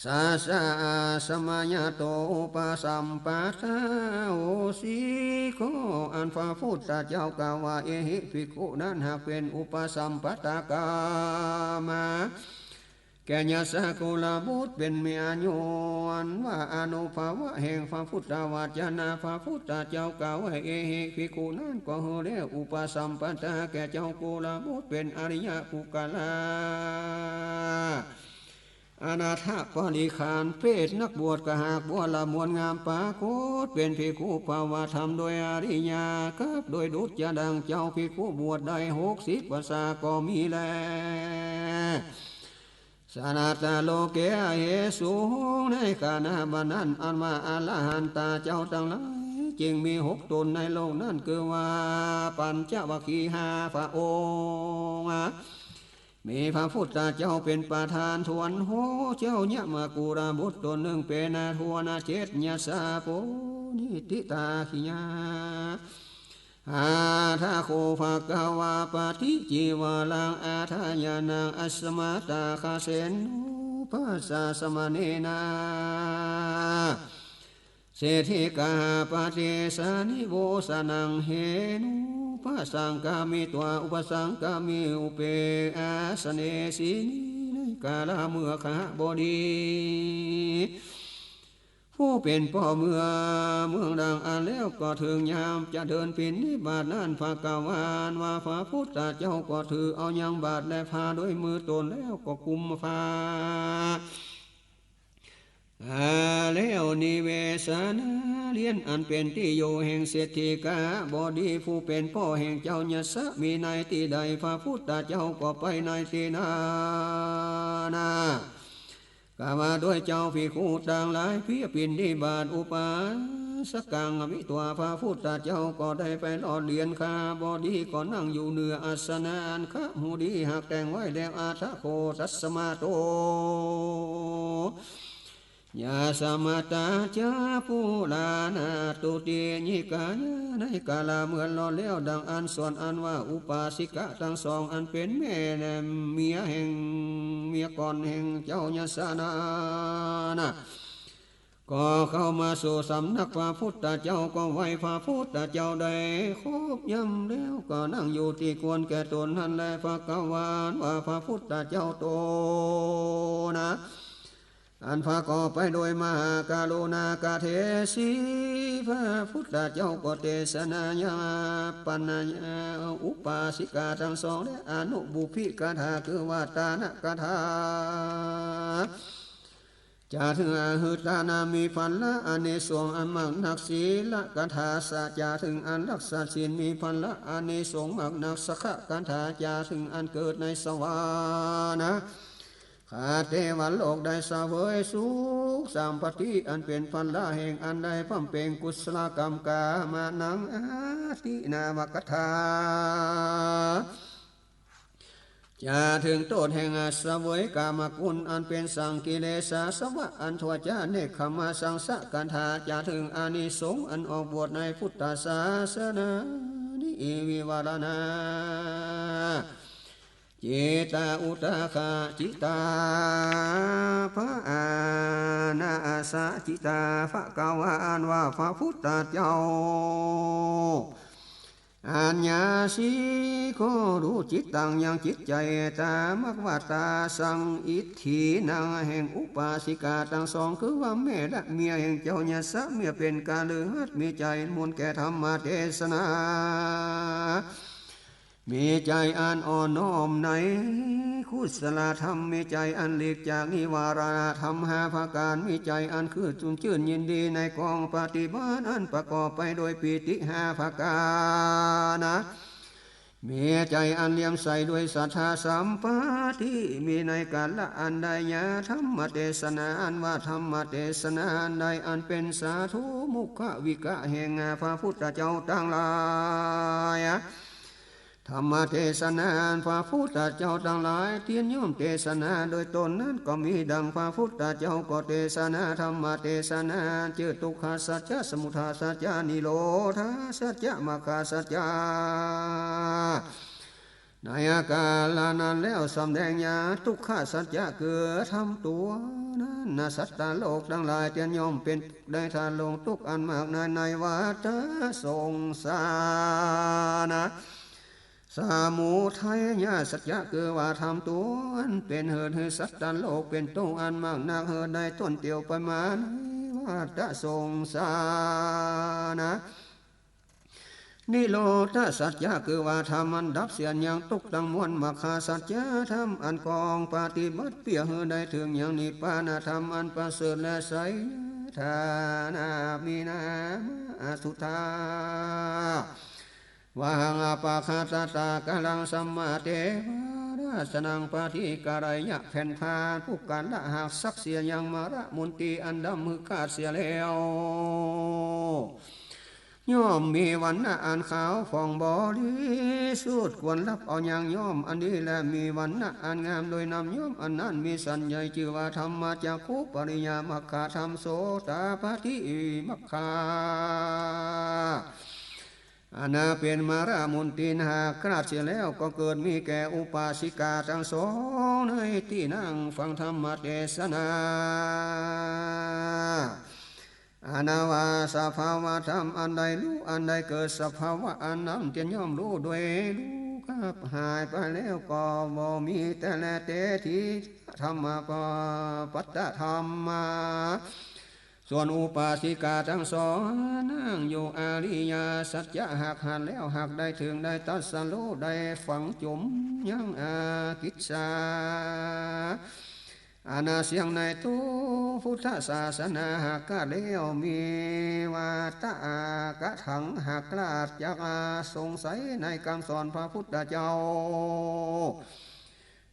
สาสะ อาสมะยะโต อุปสัมปทาโหสิ ข้ออันพระพุทธเจ้ากล่าวว่า เอหิ ภิกขุ นั้นหากเป๋นอุปสัมปทกรรม แก่ยาสกุลบุตรเป๋นเมีย ย้อนว่าอานุภาวะแห่งพระพุทธวจนะ พระพุทธเจ้ากล่าวว่า เอหิ ภิกขุ นั้นก็หื้อแล้วอุปสัมปทาแก่เจ้ากุลบุตรเป๋นอริยะปุคคละ อนาถปริขาร เพศนักบวช ขหากบวชละมวลงามปรากฏเป๋นภิกขุภาวะธรรมโดยอริยะ กับโดยดุจจะดังเจ้าภิกขุบวชได้หกสิบพรรษาก็มีแล สนัตถะโลเก อันเหสูงในขณะบัดนั้น อันว่าอรหันตาเจ้าตังหลายจึ่งมีหกต๋นในโลกนั้น คือว่าปัญจวัคคีย์ห้าพระองค์ มีพระพุทธเจ้าเป๋นประธาน ถ้วนโห เจ้ายมกุลบุตรต๋นนึ่งเป๋นทวนเจ็ด ยสสะโป นิฏฐิตาคิยา อัฏฐะโข ภะคะวา ปะฏิจีวรัง อัฏฐะยานัง อัสมาตาคะเสโน ภะสสะสมะเณนะ เศรษฐีขหบดี สานิโวสะนัง เหนุปสังคามิตวา อุปสังคามิ อุเป อาสเน สีนิ ในกาละเมื่อขหบดี ผู้เป๋นป้อเมือง เมืองดังอั้นแล้วก็เถิงยามจะเดินบิณฑบาตนั้น ภะคะวา อันว่าพระพุทธเจ้าก็ถือเอายังบาตรและผ้าด้วยมือต๋นแล้วก็กุมผ้า อ่า แล้วนิเวสนาเรือนอันเป๋นตี้อยู่แห่งเศรษฐีขหบดีผู้เป๋นป้อแห่งเจ้ายสสะ มีในตี้ใดพระพุทธเจ้าก็ไปในตี้นั้นนา กล่าวว่าดูก่อนภิกขุตังหลาย เพียงบิณฑบาตอุปาสกัง อวิตวา พระพุทธเจ้าก็ได้ไปรอดเรือนขหบดี ก็นั่งอยู่เหนืออาสนะอันขหบดีหากแต่งไว้แล้ว อัฏฐะโข ตัสมาโต ยสมาตา จะปุราณา ตุติยิกายะ ในกาละเมื่อรอดแล้วดังอั้น ส่วนอันว่าอุปาสิกะตังสองอันเป๋นแม่และเมียแห่ง เมียก่อนแห่งเจ้ายสสะนานะ ก็เข้ามาสู่สำนักพระพุทธเจ้า ก็ไหว้พระพุทธเจ้าได้ครบยำแล้ว ก็นั่งอยู่ตี้ควรแก่ต๋นนั้นแล ภะคะวา อันว่าพระพุทธเจ้าต๋นนะ อันประกอบไปโดยมหากรุณากเทสี พระพุทธเจ้าก็เตสนายังปัญญาอุปาสิกาตังสองและอนุบุพพิกถา คือว่าตานกถา จะเถิงอันหื้อตานะมีผลละอานิสงส์อันมากนัก สีลกถา จะเถิงอันรักษาศีลมีผลละอานิสงส์มากนัก สักขะกถา จะเถิงอันเกิดในสวรรคเทวโลกได้เสวยสุขสามปัตติ อันเป๋นผลละแห่งอันได้บำเพ็ญกุศลกรรม กามะนังอตินาวกถา จะเถิงโต้ษแห่งเสวยก๋ามกุล อันเป๋นสังกิเลสาสวะ อันทั่วจาติ เนกขัมมะสังสะกัณฑา จะเถิงอานิสงส์อันออกบวชในพุทธศาสนานี้ วิวรณา จิตตาอุทธักขิตา ภะอานาสะจิตตา ภะคะวา อันว่าพระพุทธเจ้า อัญญาสิโข ฮู้จิตตัง ยังจิตใจ๋ ตามักว่าตาสังอิทธินัง แห่งอุปาสิกาตังสอง คือว่าแม่และเมียแห่งเจ้ายัสสะ เมื่อเป๋นคฤหัสถ์ มีใจ๋มนต์แก่ธรรมเตสนา มีใจ๋อันอ่อนน้อมในกุศลธรรม มีใจ๋อันหลีกจากนิวรณธรรมห้าประก๋าน มีใจ๋อันคือชุ่มจื้นยินดีในกองปฏิบัติอันประกอบไปโดยปีติห้าประก๋านนะ มีใจ๋อันเลื่อมใสด้วยศรัทธาสัมปติ มีในกาละอันใด ยาธรรมเตสนา อันว่าธรรมเตสนาอันใด อันเป๋นสาธุมุขวิกะแห่งพระพุทธเจ้าตังหลาย ธรรมเตสนาอันพระพุทธเจ้าตังหลายเตียนย่อมเตสนาโดยต๋นนั้นก็มีดัง พระพุทธเจ้าก็เตสนาธรรมเตสนา จื้อทุกขสัจจะ สมุทัยสัจจะ นิโรธสัจจะ มรรคสัจจะ ในอาการนั้นแล้วสำแดงยาทุกขสัจจะ คือธรรมตั๋วนั้นนะ สัตว์โลกตังหลายเตียนย่อมเป๋นในถ้ำลงทุกข์อันมากในในวัฏสงสารนะ สมุทัยสัจจะ คือว่าธรรมตั๋วอันเป๋นเหตุหื้อสัตว์ตันโลกเป๋นตุ๊กข์อันมากนัก เหตุใดต้นเตียวไปมาในวัฏสงสารนะ นิโรธสัจจะ คือว่าธรรมอันดับเสี้ยนยังตุ๊กข์ตังมวล มรรคสัจจะ ธรรมอันกองปฏิบัติเปื้อหื้อได้เถิงยังนิพพานธรรมอันประเสริฐและใส ฐานะมีนามสุทธา วาหัง อปาคาตตากาลัง สัมมาเทวราชนัง ปฏิการะยะ แผ่นพานปุคคละ หากสักเสี้ยยังมรมุนตีอันดำหื้อขาดเสียแล้ว ย่อมมีวรรณะอันขาวผ่องบริสุทธิ์ ควรฮับเอายังย่อมอันดี และมีวรรณะอันงามโดยนำย่อม อันนั้นมีสันใหญ่จื้อว่าธรรมจักขุปริญญามรรคธรรม โสตาปัตติมรรคา อันนาเป๋นมรมุนตี หากขาดเสียแล้วก็เกิดมีแก่อุปาสิกาตังสอง ในตี้นั่งฟังธรรมเตสนา อันนาว่าสภาวะธรรมอันใดฮู้ อันใดเกิดสภาวะอันนั้นเตียนย่อมฮู้โดยฮู้ กับหายไปแล้วก็บ่มีแต่แล เตถี ธรรมะ ปัตตะธรรมะ ส่วนอุปาสิกาตังสอง นั่งอยู่อริยสัจจะ หากหันแล้ว หากได้เถิงได้ตรัสฮู้ ได้ฝังจุ่มยังอกิจจา อันนาเสี้ยงในตู้พุทธศาสนา หากขาดแล้วมีวาตะกะถัง หากขาดจากสงสัยในกำสอนพระพุทธเจ้า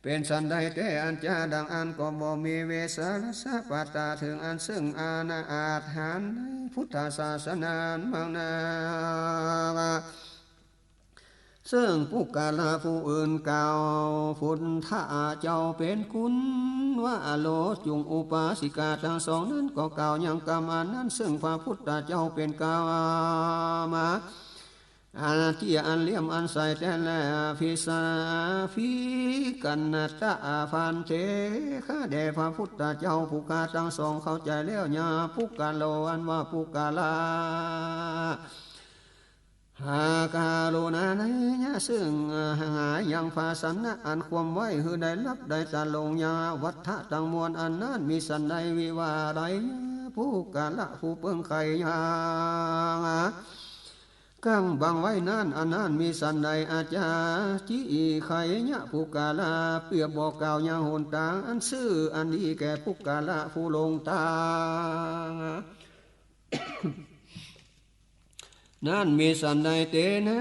เป๋นสันใดแต๊อันจาดังอั้น ก็บ่มีเวสาละสะปะตะ เถิงอันซึ่งอานาอาจหาญในพุทธศาสนาอันมากนา ซึ่งปุคคละผู้อื่นกล่าวพุทธะเจ้าเป๋นคุณว่า โลจุง อุปาสิกาตังสองนั้นก็กล่าวยังกำอันนั้น ซึ่งพระพุทธเจ้าเป๋นกล่าวมา อันตี้อันเลี่ยมอันใสแต๊แล ภิสาภิกัณณตะ ภันเท ข้าแด่พระพุทธเจ้า ปุคคละตังสองเข้าใจ๋แล้ว ยาปุคคโล อันว่าปุคคละ หากาลุณาในยะซึ่งหายังภาชนะอันคว่ำไว้หื้อได้ฮับได้ตะลง ยาวัตถะตังมวลอันนั้นมีสันใด วิวาไรยะ ปุคคละผู้เปิงไขยัง กั้งบังไว้นั้น อันนั้นมีสันใด อาจาจิไขยะ ปุคคละเปื้อบอกกล่าวยังหนตางอันซื่ออันดีแก่ปุคคละผู้หลงตาง นั้นมีสันใด เตนะ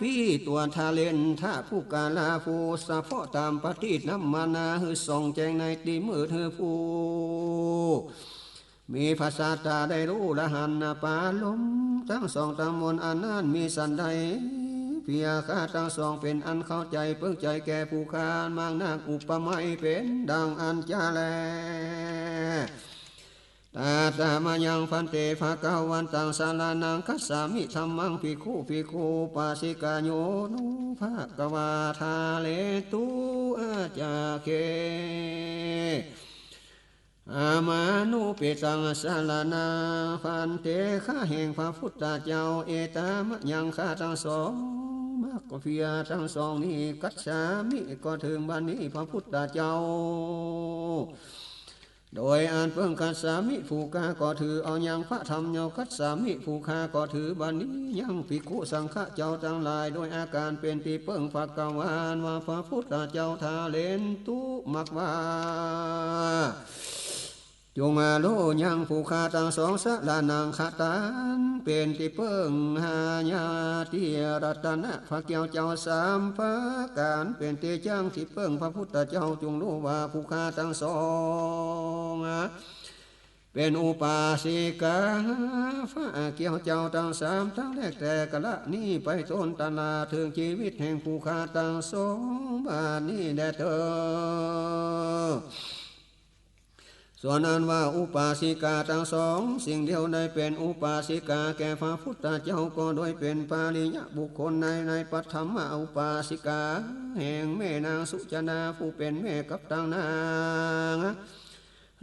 ปี้ตั๋วทะเลนทะ ปุคคละผู้สะเพาะต๋ามปฏิตรรรมมานา หื้อส่องแจ้งในตี้มืด หื้อผู้มีผสาตาได้ฮู้ ละหันนะปาลมตังสองตังมวล อันนั้นมีสันใด เปียข้าตังสองเป๋นอันเข้าใจ๋เปิกใจ๋แก่ผู้ข้า มากนักอุปไมยเป๋นดั่งอั้นจาแล ตถะ มะยัง ภันเต ภะคะวันตัง สะระณัง คัจฉามิ ธัมมัง ภิกขุ ภิกขุ ปาสิกา โย โน ภะคะวา ทาเรตุ อาจาเค อามานุเปตัง สะระณัง ภันเต ข้าแห่งพระพุทธเจ้า เอตะ มะยัง ข้าตังสอง มักเปียตังสองนี้ คัจฉามิ ก็ถือบัดนี้ พระพุทธเจ้า โดยอันเปิ้งคัจฉามิ ผู้ข้าก็ถือเอายัง พระธรรมเจ้า คัจฉามิ ผู้ข้าก็ถือบัดนี้ยัง ภิกขุสังฆะเจ้าตังหลาย โดยอาก๋านเป๋นตี้เปิ้ง ภะคะวา อันว่าพระพุทธเจ้า ทาเรตุ มักว่า จุ่งอาโลยังผู้ข้าตังสอง สะระณัง คะตัน เป๋นตี้เปิ้ง หาญาติรัตนะ พระแก้วเจ้าสามประก๋าน เป๋นตี้จั้งตี้เปิ้ง พระพุทธเจ้า จุ่งฮู้ว่าผู้ข้าตังสอง เป๋นอุปาสิกา พระแก้วเจ้าตังสาม ตั้งแรกแต่กาละนี้ไปต้น ตลอดเถิงจีวิตแห่งผู้ข้าตังสอง บัดนี้แลเตอ ส่วนอันว่าอุปาสิกาตังสอง สิ่งเดียวได้เป๋นอุปาสิกาแก่พระพุทธเจ้า ก็โดยเป๋นปริยบุคคลใน ในปฐมอุปาสิกา แห่งแม่นางสุชาดา ผู้เป๋นแม่กับตังนาง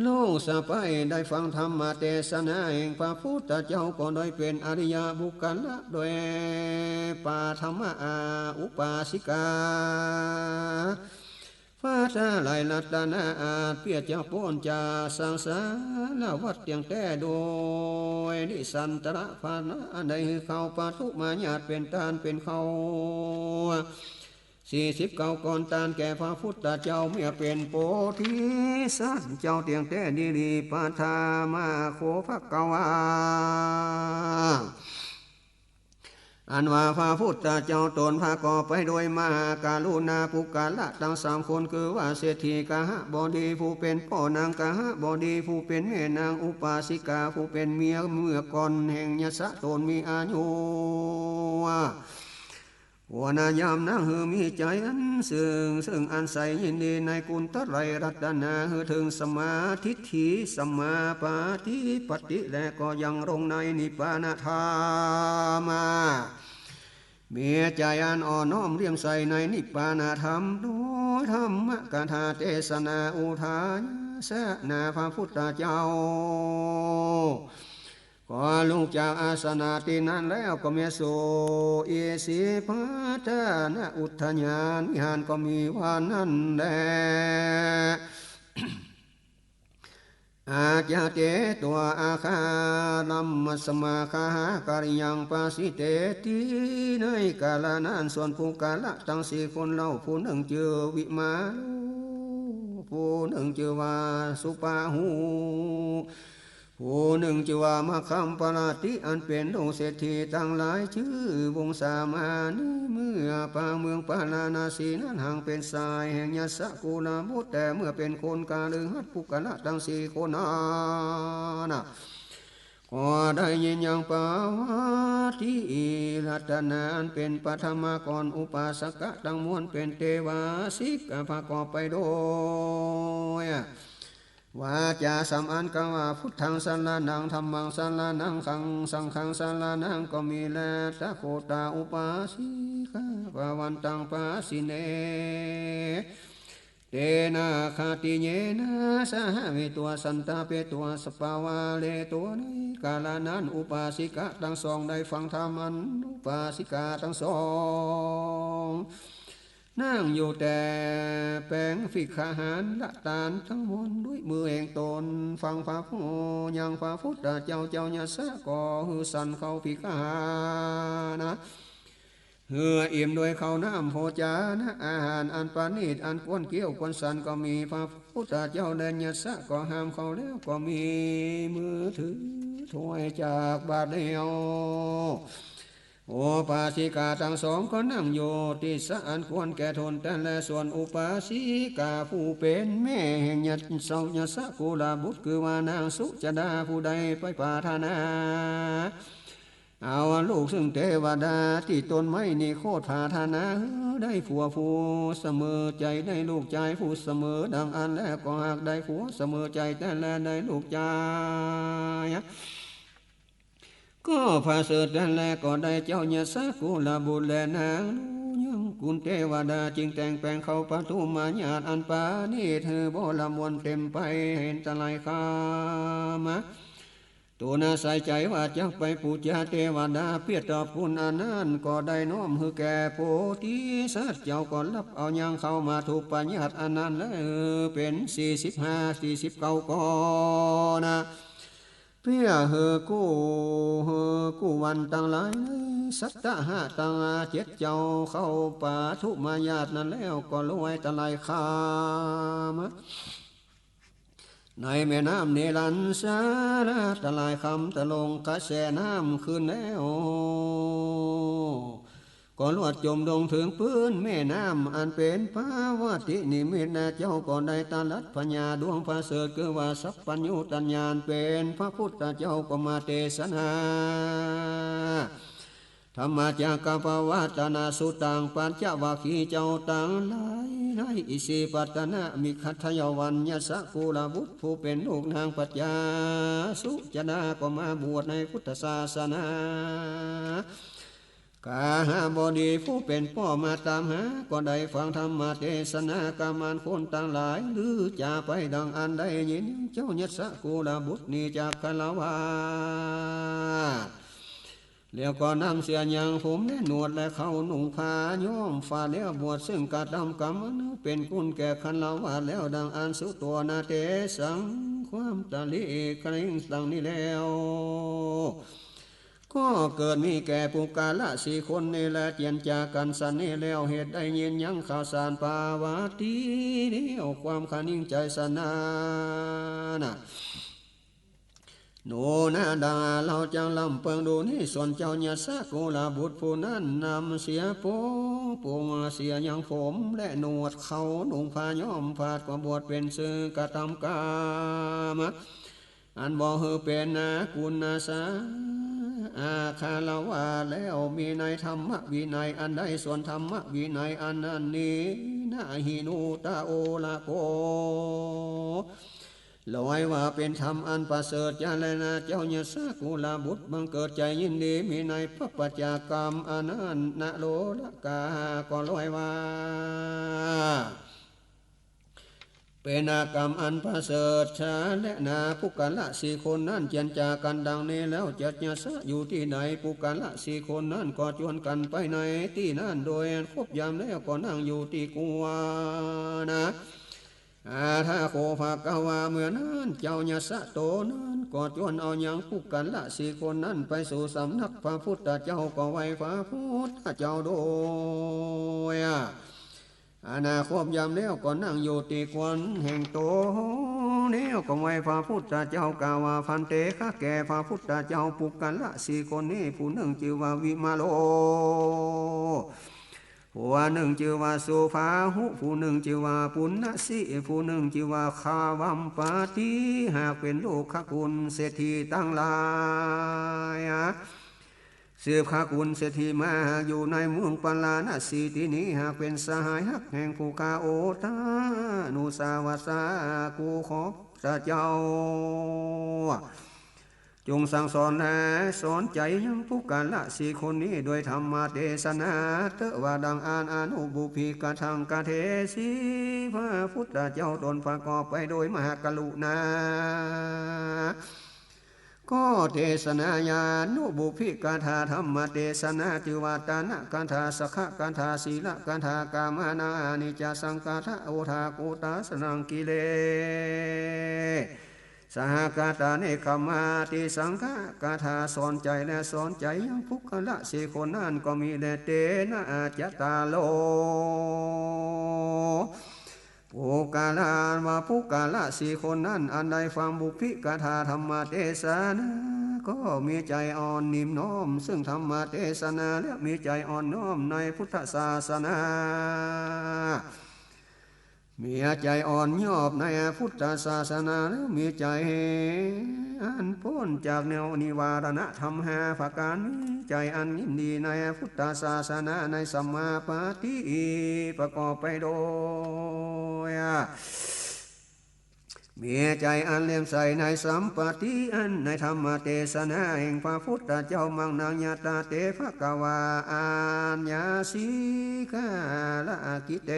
ลูกสะใภ้ได้ฟังธรรมเตสนาแห่งพระพุทธเจ้า ก็โดยเป๋นอริยบุคคละ โดยปฐมอุปาสิกา ฟ้าทลายรัตนะอาจเปียจะป๊นจากสังสารวัฏเตียงแต๊โดย นิสันตระภานะ อันใดหื้อเข้าปฐมญาติเป๋นต้านเป๋นเข้า สี่สิบเก้าก้อนต้านแก่พระพุทธเจ้า เมื่อเป๋นโพธิสัตว์เจ้าเตียงแต๊ดีหลี ปัทมาโข ภะคะวา อันว่าพระพุทธเจ้าตนประกอบไปโดยมหากรุณาปุคคละตังสามคน คือว่าเศรษฐีกหบดีผู้เป๋นป้อนางกหบดี ผู้เป๋นแม่นางอุปาสิกา ผู้เป๋นเมียเมื่อก่อนแห่งยสะตนมีอายุ ควรยำนางหื้อมีใจ๋อันซึ่งซึ่งอันใสยินดีในกุณไตรรัตนะ หื้อเถิงสัมมาทิฏฐิ สัมมาปฏิปติ และก็ยังลงในนิพพานธรรม มีใจ๋อันอ่อนน้อมเลื่อมใสในนิพพานธรรม โดยธรรมกถาเตสนาอุทายสนาพระพุทธเจ้า ก็ลุกจากอาสนะตี้นั้นแล้วก็มาสู่อิสิปตนอุทยานวิหารก็มีว่านั้นแล อาจาเต ตัง อาคารัมมัสมา คหากริยัง ปาสิเตติ ในกาละนั้นส่วนปุคคละตังสี่คนเล่า ผู้นึ่งจื้อวิมาโล ผู้นึ่งจื้อว่าสุปาหู ผู้นึ่งจื้อว่ามะคัมปะละติ อันเป๋นลูกเศรษฐีตังหลายจื้อวงศามานิ เมื่อปางเมืองปาราณสีนั้น หั้งเป๋นชายแห่งยสะกุลบุตร แต่เมื่อเป๋นคนคฤหัสถ์ ปุคคละตังสี่คนนั้นนะ ก็ได้ยินยังปวัตติรัตนะอันเป๋นปฐมก้อนอุปาสกะตังมวลเป๋นเตวาสิกะประกอบไปโดย วาจาสามอันกล่าวว่า พุทธังสรณัง ธัมมังสรณัง ขัง สังฆังสรณัง ก็มีแล ตะโขตาอุปาสิกา ภะวันตัง ปาสิเน เตนะ ขะติเยนะ สหะเวตัสสันตะเปตัสสะปะวาเรโต ในกาละนั้น อุปาสิกะตังสองได้ฟังธรรมอันอุปาสิกาตังสอง นั่งอยู่แต่แป๋งภิกขหารละตานตังมวลด้วยมือแห่งตน ฟังพระผู้ยังพระพุทธเจ้า เจ้ายสะก็หื้อฉันเข้าภิกขหารนะ หื้ออิ่มด้วยข้าวน้ำโภจนะอาหารอันประณีตอันควรเคี้ยวควรฉันก็มี พระพุทธเจ้าและยสะก็ห้ามเข้าแล้วก็มี มือถือถ้วยจากบาตรแล้ว อุปาสิกาตังสองก็นั่งอยู่ตี้สะอันควรแก่ตนแต่นแล ส่วนอุปาสิกาผู้เป๋นแม่แห่งยสะ ยสะกุลบุตร คือว่านางสุชาดาผู้ได้ไปปรารถนา เอาลูกซึ่งเตวดาตี้ต้นไม้นิโครธผาธนา หื้อได้ผัวผู้เสมอใจ๋ ได้ลูกจายผู้เสมอดังอั้น แล้วก็หากได้ผัวเสมอใจ๋แต๊แล ได้ลูกจายก็ผะเสริฐแต๊แล ก็ได้เจ้ายัสสะกุลบุตรแลนาง ลูกยังกุลเตวดา จึงแต่งแป๋งเข้าปฐมญาติอันปราณีต หื้อบ่ละมวลเต๋มไป เห็นตะไลคามะ ตูนาใส่ใจ๋ว่าจักไปปู๋จาเตวดา เปื้อตอบกุณอันนั้น ก็ได้น้อมหื้อแก่โพธิสัตว์เจ้า ก็ฮับเอายังเข้ามาธุปญาติอันนั้นแล้ว เป๋นสี่สิบห้า สี่สิบเก้า ก็นา เปื้อหื้อกู้ หื้อกู้วันตังหลาย สัตตะหะตังเจ็ดเจ้า เข้าปฐมญาตินั้นแล้ว ก็ลอยตะไลคามะ ในแม่น้ำเนรัญชาระ ตะไลคำตะลงกระแสน้ำขึ้นแล้ว ก็ลวดจ๋มลงเถิงปื๊นแม่น้ำอันเป๋นปาวัตตินิมิต และเจ้าก็ได้ตรัสผญาดวงประเสริฐ คือว่าสัพพัญญูตัญญาอันเป๋นพระพุทธเจ้าก็มาเตสนา ธัมมจักกัปปวัตตนสูตตัง ปัญจวัคคีย์เจ้าตังหลาย ในอิสิปตนมิคทายวัน ยัสสะกุลบุตรผู้เป๋นลูกนางปัจจาสุจดา ก็มาบวชในพุทธศาสนา กาหบดีผู้เป๋นป้อมาต๋ามหา ก็ได้ฟังธัมมเตสนากำอันคนตังหลายลือจ๋าไปดังอั้น ได้ยินเจ้ายัสสะกุลบุตรนี้จักฆราวาส แล้วก็นำเสื้อยังผมและหนวดและเข้านุ่งผ้าย้อมฝาดแล้วบวช ซึ่งกระทำกำอันเป๋นคุณแก่ฆราวาสแล้ว ดังอั้นสุโตนะเตสัง ความตะหลีกริ่งดังนี้แล้ว ก็เกิดมีแก่ปุคคละสี่คนนี้แล เจียรจากั๋นสันนี้แล้ว เหตุได้ยินยังข่าวสารปาวัตตินี้ เอาความคะนิงใจ๋สันนานะ โนนะดา เฮาจักลำเปิงดูนี้ ส่วนเจ้ายัสสะกุลบุตรผู้นั้นนำเสื้อโป๊ง ปงเสื้อยังผมและหนวดเข้านุ่งผ้าย้อมฝาด ก็บวชเป๋นซึ่งกระทำกำอันบ่หื้อเป๋นนากุณาสาอาฆราวาสแล้ว มีในธัมมวินัยอันใด ส่วนธัมมวินัยอันนั้นนี้ นะหินูตะโอระโก ลอยว่าเป๋นธรรมอันประเสริฐจาแลนา เจ้ายัสสะกุลบุตรบังเกิดใจ๋ยินดี มีในพระปัจจากรรมอันนั้น นะโลรกา ก็ลอยว่า เป๋นกรรมอันประเสริฐจาแลนา ปุคคละสี่คนนั้นเจียรจากั๋นดังนี้แล้ว จักยัสสะอยู่ตี้ใด ปุคคละสี่คนนั้นก็จวนกั๋นไปในตี้นั้น โดยครบยามแล้วก็นั่งอยู่ตี้กั๋วนา อาทาโข ภควา เมื่อนั้นเจ้ายัสสะโตนั้นก็จวนเอายังปุคคละสี่คนนั้นไปสู่สำนักพระพุทธเจ้า ก็ไหว้พระพุทธเจ้าโดยอานาครบยามแล้วก็นั่งอยู่ตี้กั๋วแห่งโตแล้วก็ไหว้พระพุทธเจ้ากล่าวว่า ภันเต ข้าแก่พระพุทธเจ้า ปุคคละสี่คนนี้ ผู้นึ่งจื้อว่าวิมโล ผู้นึ่งจื้อว่าสุภาหุ ผู้นึ่งจื้อว่าปุณณสิ ผู้นึ่งจื้อว่าคาวัมปติ หากเป๋นลูกขกุลเศรษฐีตังหลาย สืบขกุลเศรษฐีมา หากอยู่ในเมืองปาราณสีตี้นี้ หากเป๋นสหายฮักแห่งผู้ข้า โอทานุสาวัสสา กูขอพระเจ้า จงสั่งสอนและสอนใจ๋ยังปุคคละสี่คนนี้โดยธรรมเตสนาเต๊อะ ว่าดังอั้น อนุบุพพิกขัง กะเทสี พระพุทธเจ้าตนประกอบไปโดยมหากรุณา ก็เตสนา อนุบุพพิกถา ธรรมเตสนา จื้อว่าตานกถา สักขกถา สีลกถา กามานานิจจสังคถา โอทากุตาสนังกิเล สหกตา เนกขมาติสังขกถา สอนใจ๋และสอนใจ๋ยังปุคคละสี่คนนั้นก็มีแล เตนะจัตตาโร ปุคคลา ว่าปุคคละสี่คนนั้น อันได้ฟังบุพพิกถาธรรมเตสนา ก็มีใจ๋อ่อนนิ่มน้อมซึ่งธรรมเตสนา และมีใจ๋อ่อนน้อมในพุทธศาสนา มีใจ๋อ่อนยอบในพุทธศาสนา แล้วมีใจ๋อันป๊นจากแนวนิวรณธรรมห้าประก๋าน มีใจ๋อันยินดีในพุทธศาสนา ในสัมมาปาฏิปะกอบไปโดย มีใจ๋อันเลื่อมใสในสัมปาติอันในธรรมเตสนาแห่งพระพุทธเจ้า มังนัง ยะตา เต ภะคะวา อัญญาสิขาระกิเต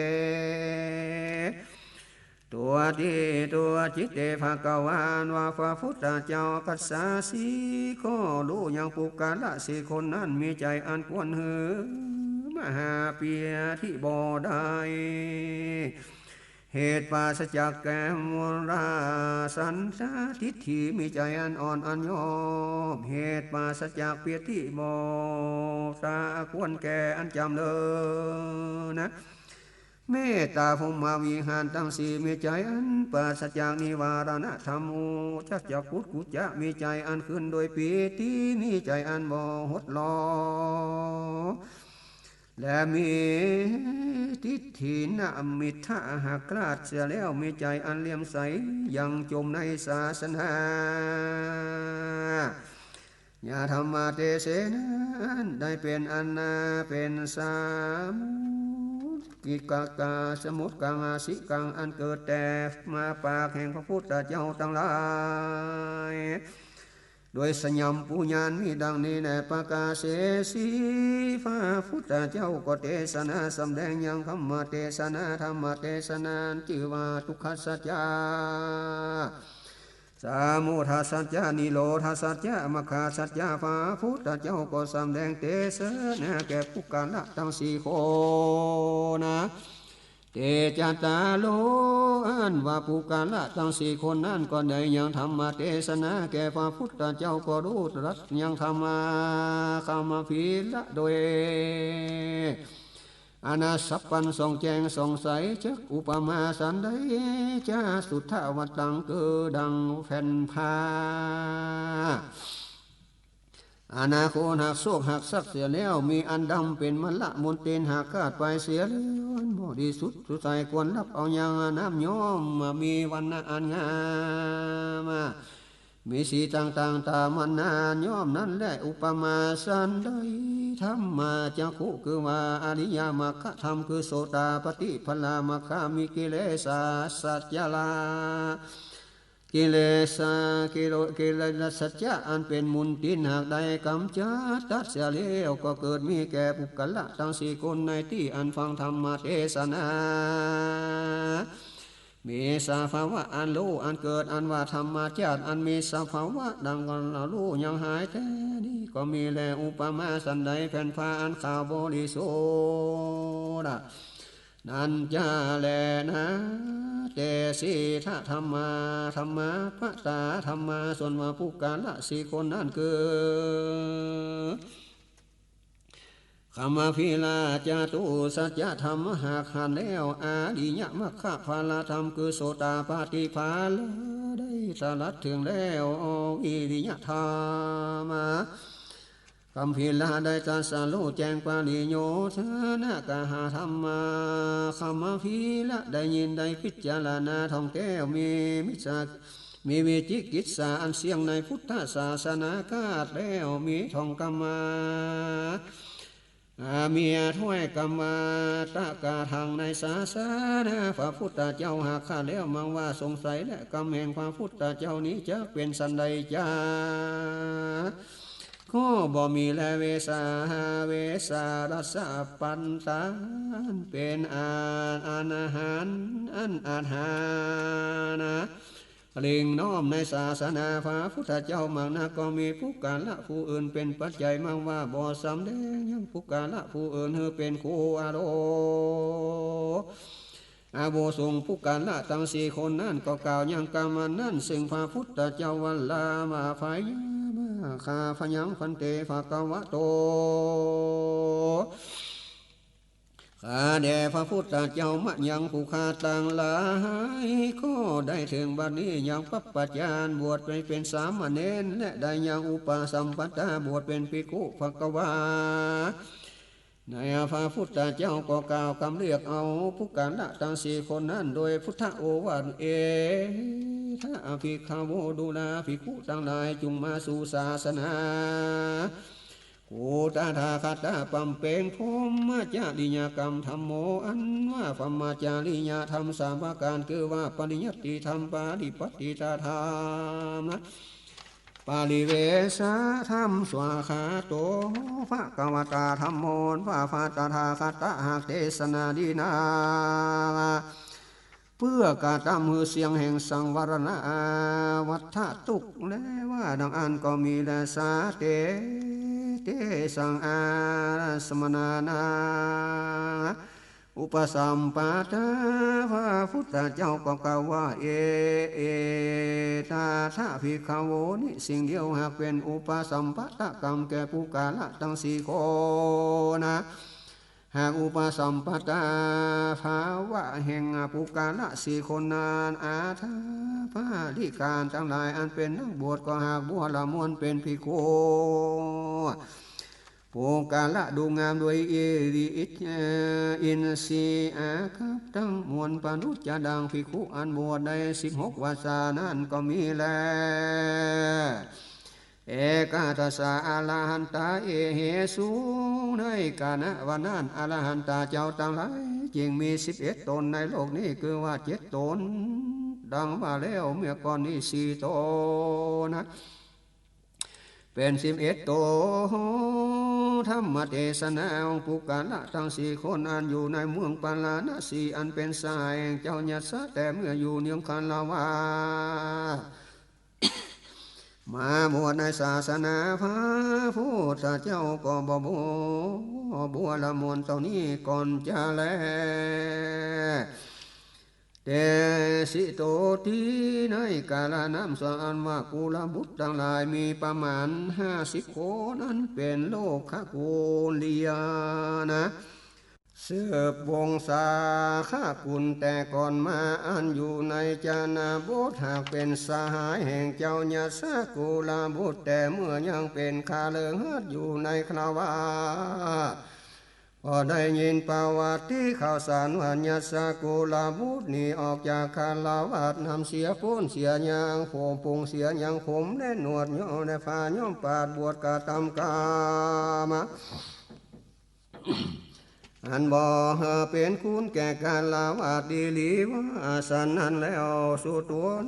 ตัวที่ตัวจิตเต ภะคะวา ว่าพระพุทธเจ้ากัสสา สี่ข้อ ฮู้ยังปุคคละสี่คนนั้น มีใจ๋อันควรหื้อมหาเปียรติบ่ได้ เหตุปราศจากแก่มูลสันดาทิฏฐิ มีใจ๋อันอ่อนอันยอบ เหตุปราศจากเปียรติบ่ได้ ควรแก่อันจ๋ำเริญนะ เมตตาพรหมวิหารตังสี่ มีใจ๋อันปราศจากนิวรณธรรม อุทธัจจะกุกุจจะ มีใจ๋อันขึ้นโดยปีติ มีใจ๋อันบ่หดหลอ และมีทิฏฐินมิจฉาหากราชเสียแล้ว มีใจ๋อันเลื่อมใสยังจมในศาสนา ยะธัมมะเตเสนะ อันได้เป๋นอันนาเป๋นสมุตกิกะกา สมุตกังอาสิกัง อันเกิดแต่มาปากแห่งพระพุทธเจ้าตังหลาย โดยสยามปุญญาณมีดังนี้แล ปะกาเสสี พระพุทธเจ้าก็เตสนาสำแดงยังธัมมะเตสนา ธัมมะเตสนาจื้อว่าทุกขสัจจะ สมุทัยสัจจะ นิโรธสัจจะ มรรคสัจจะ พระพุทธเจ้าก็สำแดงเตสนาแก่ปุคคละตังสี่คนนะ เตจะตาโล อันว่าปุคคละตังสี่คนนั้นก็ได้ยังธัมมะเตสนาแก่พระพุทธเจ้าก็ฮู้ตรัสยังธัมมะคัมภีระโดย อนาสัพพันธ์ส่องแจ้งส่องใส จักอุปมาสันใด จะสุทธวัตตัง คือดังแผ่นผ้า อนาโคหากโศกหากสักเสียแล้ว มีอันดำเป๋นมะละมนเตนหากขาดไปเสียแล้ว อันบริสุทธิ์สุดใสควรฮับเอายังน้ำย้อม มีวรรณะอันงาม มีสีต่างๆ ต๋ามวรรณะอันย้อมนั้นแล อุปมาสันใด ธัมมาจักขุ คือว่าอริยมรรคธรรม คือโสตาปัตติผลมรรค มีกิเลสสัจจะละ กิเลส กิโล กิเลสสัจจะอันเป๋นมนเตนหากได้ก๋ำจัดตัดเสียแล้ว ก็เกิดมีแก่ปุคคละตังสี่คนในตี้อันฟังธัมมะเตสนา มีสภาวะอันฮู้อันเกิด อันว่าธัมมชาติอันมีสภาวะดังกั๋นฮู้ยังหายแต๊นี้ก็มีแล อุปมาสันใด แผ่นผ้าอันขาวบริสุทธิ์ นั้นจะแลนา เตสีทธัมมา ธัมมาปะตาธัมมา ส่วนว่าปุคคละสี่คนนั้นคือ คัมภีระ จตุสัจจะธัมมะ หากหันแล้ว อริยมรรคผลธรรม คือโสตาปัตติผล ได้ตรัสเถิงแล้ว วิริยะธัมมะ คัมภีระได้ตรัสฮู้แจ้งปริโยชนะกหาธัมมา คัมภีระได้ยินได้พิจารณาท่องแท้ว มีมิจฉา มีวิจิกิจฉาอันเสี้ยงในพุทธศาสนาขาดแล้ว มีท่องกำมา อา มีถ้อยกำมาตะกาธังในศาสนาพระพุทธเจ้าหากขาดแล้ว มังว่าสงสัยและกำแห่งพระพุทธเจ้านี้จักเป๋นสันใดจา ก็บ่มีแล เวสาหา เวสารัสสะปันตานเป๋นอาหาร อันอาหารนะ เล็งน้อมในศาสนาพระพุทธเจ้า มังนักก็มีปุคคละผู้อื่นเป๋นปัจจัย มังว่าบ่สำแดงยังปุคคละผู้อื่นหื้อเป๋นครูอาโล อาวุโส ปุคคละตังสี่คนนั้นก็กล่าวยังกำอันนั้น ซึ่งพระพุทธเจ้าว่า ลามาพายามาคาพยังพันเต ภะคะวะโต ข้าแด่พระพุทธเจ้ามะยัง ผู้ข้าตังหลายก็ได้เถิงบัดนี้ยังปัพพจารย์ บวชไปเป๋นสามเณร และได้ยังอุปสัมปทาบวชเป๋นภิกขุ ภะคะวา ในพระพุทธเจ้าก็กล่าวกำเรียกเอาปุคคละตังสี่คนนั้นโดยพุทธโอวาท เอทะภิกขโว ดูราภิกขุตังหลาย จุ่งมาสู่ศาสนา กูตถาคตะบำเพ็งพรหมจริยกรรม ธัมโม อันว่าพรหมจริยธรรมสามประการ คือว่าปริยัติธรรม ปาติปัตติตธรรม ปริเวสธรรม สวาคาโตภะคะวะตา ธัมโม ว่าพระตถาคตะหากเตสนาดีนา เปื้อกระตำหื้อเสี้ยงแห่งสังวรณะวัฏฏะตุ๊กข์ และว่าดังอั้นก็มีแล สาเต เตสัง อาสมณานา อุปสัมปตา พระพุทธเจ้าก็กล่าวว่า เอ เอทะภิกขโว นี้สิ่งเดียวหากเป๋นอุปสัมปตกรรมแก่ปุคคละตังสี่คนนะ หากอุปสัมปตาภาวะแห่งปุคคละสี่คนนั้น อาถาปาริกาตังหลายอันเป๋นนักบวชก็หากบัวละมวลเป๋นภิกขุ ปุคคละดูงามโดยอิริยา อินทรีย์อาคัปตังมวลประดุจจะดังภิกขุอันบวชได้สิบหกวรรษานั้นก็มีแล เอกัตถสาอรหันตา เอเหสุ ในกาละวันนั้นอรหันตาเจ้าตังหลายจึงมีสิบเอ็ดต๋น ในโลกนี้คือว่าเจ็ดต๋น ดังว่าแล้วเมื่อก่อนนี้สี่ต๋นนะ เป๋นสิบเอ็ดต๋น ธรรมเตสนาของปุคคละตังสี่คนอันอยู่ในเมืองปาราณสีอันเป๋นสหายแห่งเจ้ายัสสะ แต่เมื่ออยู่เนืองคฤหาสน์ มาบวชในศาสนาพระพุทธเจ้าก็บ่บัว บัวละมวลเต้านี้ก่อนจะแล เตสิโตติ ในกาละนั้น ส่วนอันว่ากุลบุตรตังหลายมีประมาณห้าสิบคน อันเป๋นโลคกุลียะนะ สืบวงศาคกุลแต่ก่อนมา อันอยู่ในจนบท หากเป๋นสหายแห่งเจ้ายัสสะกุลบุตร แต่เมื่อยังเป๋นคฤหัสถ์อยู่ในคฤหาสน์ ก็ได้ยินประวัติข่าวสารว่า ยัสสะกุลบุตรนี้ออกจากคฤหัสถ์ นำเสียโกนเสียยางผม ปรงเสียยางผมและหนวดย้อมและผ้าย้อมปาด บวชกระตำกรรม อันบ่เป๋นคุณแก่คฤหัสถ์ดีหลีว่าสันนั้นแล้ว สุโตน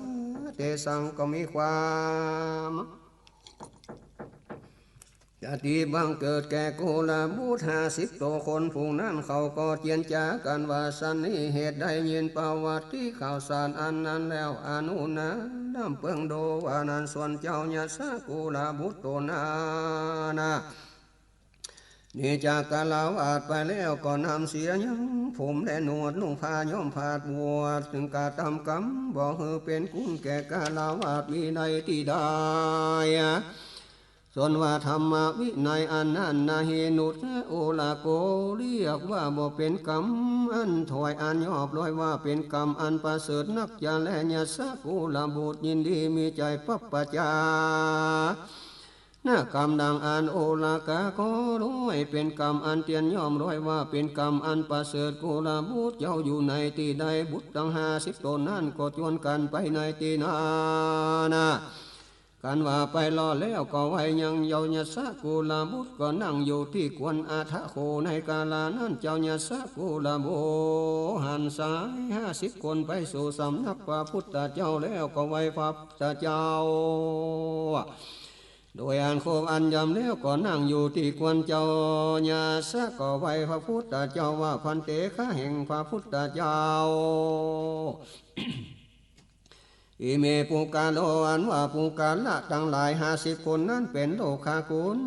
ะ เตสัง ก็มีความ จะดีบังเกิดแก่กุลบุตรห้าสิบต๋นคนฝูงนั้น เขาก็เจียรจากั๋นว่าสันนี้ เหตุได้ยินประวัติข่าวสารอันนั้นแล้ว อนุนา น้ำเปิงโด ว่านั้น ส่วนเจ้ายัสสะกุลบุตรต๋นนั้นนะ นี้จากคฤหัสถ์ไปแล้วก็นำเสียยางผมและหนวด นุ่งผ้าย้อมปาด บวชกระตำกรรม บ่หื้อเป๋นคุณแก่คฤหัสถ์มีในตี้ใด ส่วนว่าธรรมวินัยอันนั้นนะ หินุสสะ โอละโก เรียกว่าบ่เป๋นกรรมอันถอยอันยอบ ร้อยว่าเป๋นกรรมอันประเสริฐนักจะแล ยัสสะกุลบุตรยินดีมีใจ๋ปัปปะจา นะกรรมดังอั้น โอละกะ ก็ร้อยเป๋นกรรมอันเตียนยอม ร้อยว่าเป๋นกรรมอันประเสริฐ กุลบุตรเจ้าอยู่ในตี้ใด บุตรตังห้าสิบต๋นนั้นก็จวนกั๋นไปในตี้นั้นนะ กันว่าไปรอดแล้วก็ไหว้ยังเยาว์ ยัสสะกุลบุตรก็นั่งอยู่ตี้ควรอัฏฐโข ในกาละนั้นเจ้ายัสสะกุลบุตรหันสหายห้าสิบคนไปสู่สำนักพระพุทธเจ้าแล้วก็ไหว้พระพุทธเจ้า โดยอันครบอันย่ำแล้วก็นั่งอยู่ตี้ควรเจ้ายัสสะ ก็ไหว้พระพุทธเจ้าว่า ภันเต ข้าแห่งพระพุทธเจ้า อิเม ปุคคโล อันว่าปุคคละตังหลายห้าสิบคนนั้นเป๋นโลคกุล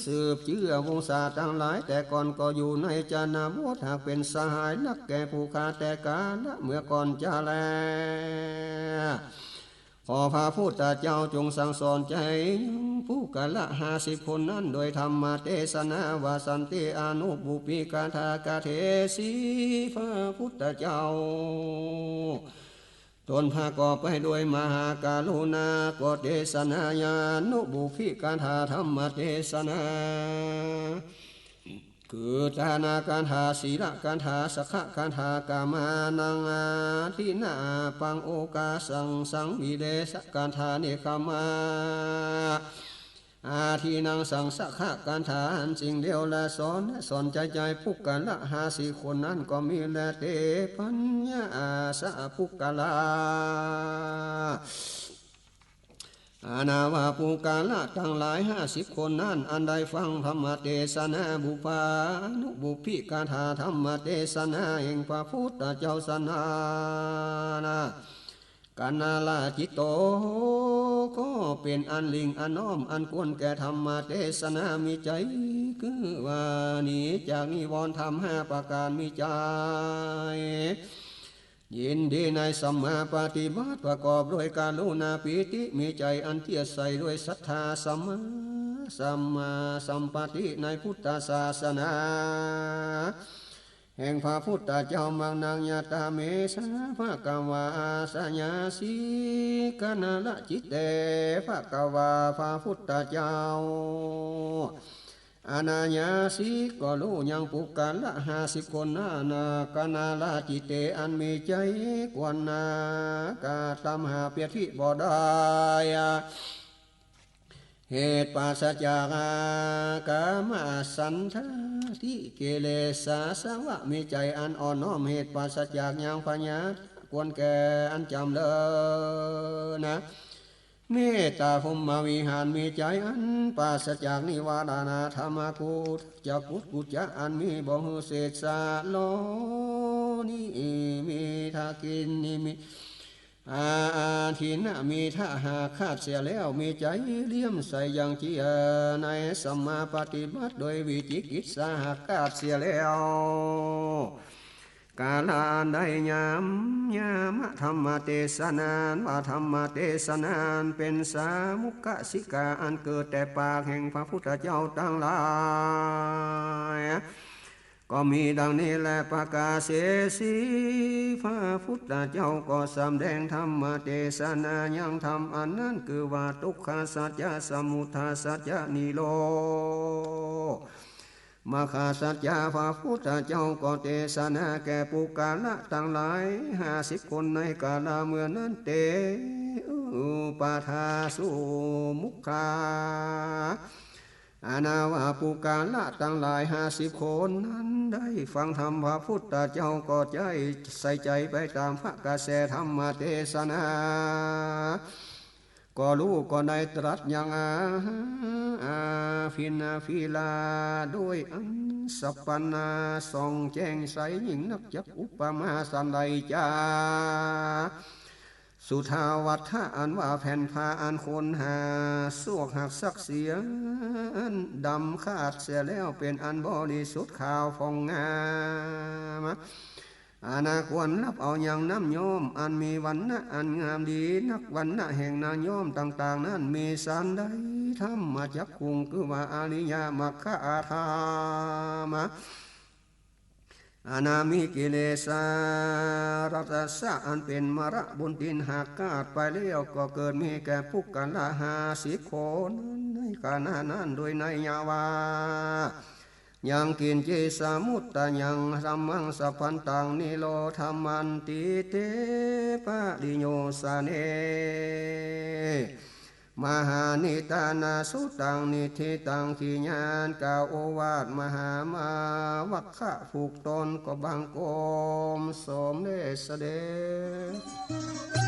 สืบเจื้อวงศาตังหลายแต่ก่อนก็อยู่ในจนบท หากเป๋นสหายนักแก่ปุคคละแต่กาละเมื่อก่อนจะแล ขอพระพุทธเจ้าจงสั่งสอนใจ๋ยังปุคคละห้าสิบคนนั้นโดยธรรมเตสนา ว่าสันติ อนุปุพพิกถากะเทสี พระพุทธเจ้า ตนพระก็ไปด้วยมหากรุณา ก็เตสนา อนุปุพพิกถา ธรรมเตสนา คือ ทานคาถา ศีลคาถา สักขคาถา กามานัง อาทินนา ปัง โอฆาสัง สังวิเรชคาถา เนกขมา อาทินนา สัง สักขคาถา อันสิ่งเลวละสอน สอนใจ๋ ใจ๋ปุคคละห้าสิบคนนั้นก็มีแล เต ปัญญาสะปุคคลา อา นาวาปุคคละตังหลายห้าสิบคนนั้น อันได้ฟังธรรมเตสนา บุพพานุบุพพิคาถา ธรรมเตสนาแห่งพระพุทธเจ้าสนานะ กนาลจิตโต ก็เป๋นอันหลิ่งอันน้อม อันควรแก่ธรรมเตสนา มีใจ๋คือว่าหนีจากนิวรณ์ธรรมห้าประก๋าน มีใจ๋ ยินดีในสัมมาปฏิบัติ ประกอบด้วยกรุณาปีติ มีใจ๋อันเตี้ยใสด้วยศรัทธา สัมมาสัมมาสัมปติในพุทธศาสนา แห่งพระพุทธเจ้า มังนัง ยะตาเมสา ภะคะวา อาสะยาสิ กนาลจิตเต ภะคะวา พระพุทธเจ้า อนาสะยาสิ ก็ฮู้ยังปุคคละห้าสิบคนนั้นนะ กนาลจิตเต อันมีใจ๋กวนนะ กะตำหาเปียรติบ่ได้ เหตุปราศจากกามฉันทาดิกิเลสาสวะ มีใจ๋อันอ่อนน้อม เหตุปราศจากยังพยาบาท ควรแก่อันจ๋ำเริญนะ เมตตาพรหมวิหาร มีใจ๋อันปราศจากนิวรณธรรม กุจจะกุจจะ อันมีบ่หื้อเศษสะโล นิมิทกินนิมิ อาทินนา มีถ้าหากขาดเสียแล้ว มีใจ๋เลื่อมใสยังเจื้อในสัมมาปฏิบัติ โดยวิจิกิจฉา หากขาดเสียแล้ว กาละอันได้ยำยามะธรรมเตสนา ว่าธรรมเตสนาเป๋นสามุขสิกขา อันเกิดแต่ปากแห่งพระพุทธเจ้าตังหลาย ก็มีดังนี้แล ปะกาเสสี พระพุทธเจ้าก็สำแดงธรรมเตสนายังธรรมอันนั้น คือว่าทุกขสัจจะ สมุทัยสัจจะ นิโรธ มรรคสัจจะ พระพุทธเจ้าก็เตสนาแก่ปุคคละตังหลายห้าสิบคนในกาละเมื่อนั้น เต อุปาทาสุมุขคา อา นาวาปุคคละตังหลายห้าสิบคนนั้นได้ฟังธรรมพระพุทธเจ้าก็ใจ๋ใส่ใจ๋ไปต๋ามพระกระแสธรรมเตสนา ก็ฮู้ก็ได้ตรัสยังอา อาภินนาภิลา โดยอันสัพพันนา ส่องแจ้งใสยิ่งนัก จักอุปมาสันใดจา สุทาวัฏฐะ อันว่าแผ่นผ้าอันคนหาซวกหักซักเสี้ยนดำขาดเสียแล้ว เป๋นอันบริสุทธิ์ขาวผ่องงาม อา นาวาควรฮับเอายังน้ำย้อมอันมีวรรณะอันงามดีนัก วรรณะแห่งน้ำย้อมต่างๆ นั้นมีสันใด ธัมมจักขุง คือว่าอริยมรรคธรรม อา นามีกิเลสารัสสะ อันเป๋นมะละบุญตี๋นหากขาดไปแล้ว ก็เกิดมีแก่ปุคคละห้าสิบคนในขณะนั้น โดยนัยยะว่า ยังกิญจิสมุตตายังธัมมังสัพพันตัง นิโรธามันติเต ปริโยสเน มหานิทานาสุตัง นิทธิตัง ขีญาณกาโอวาท มหามวัคคะผูกตน ก็บังคมสมเด็จเสด็จ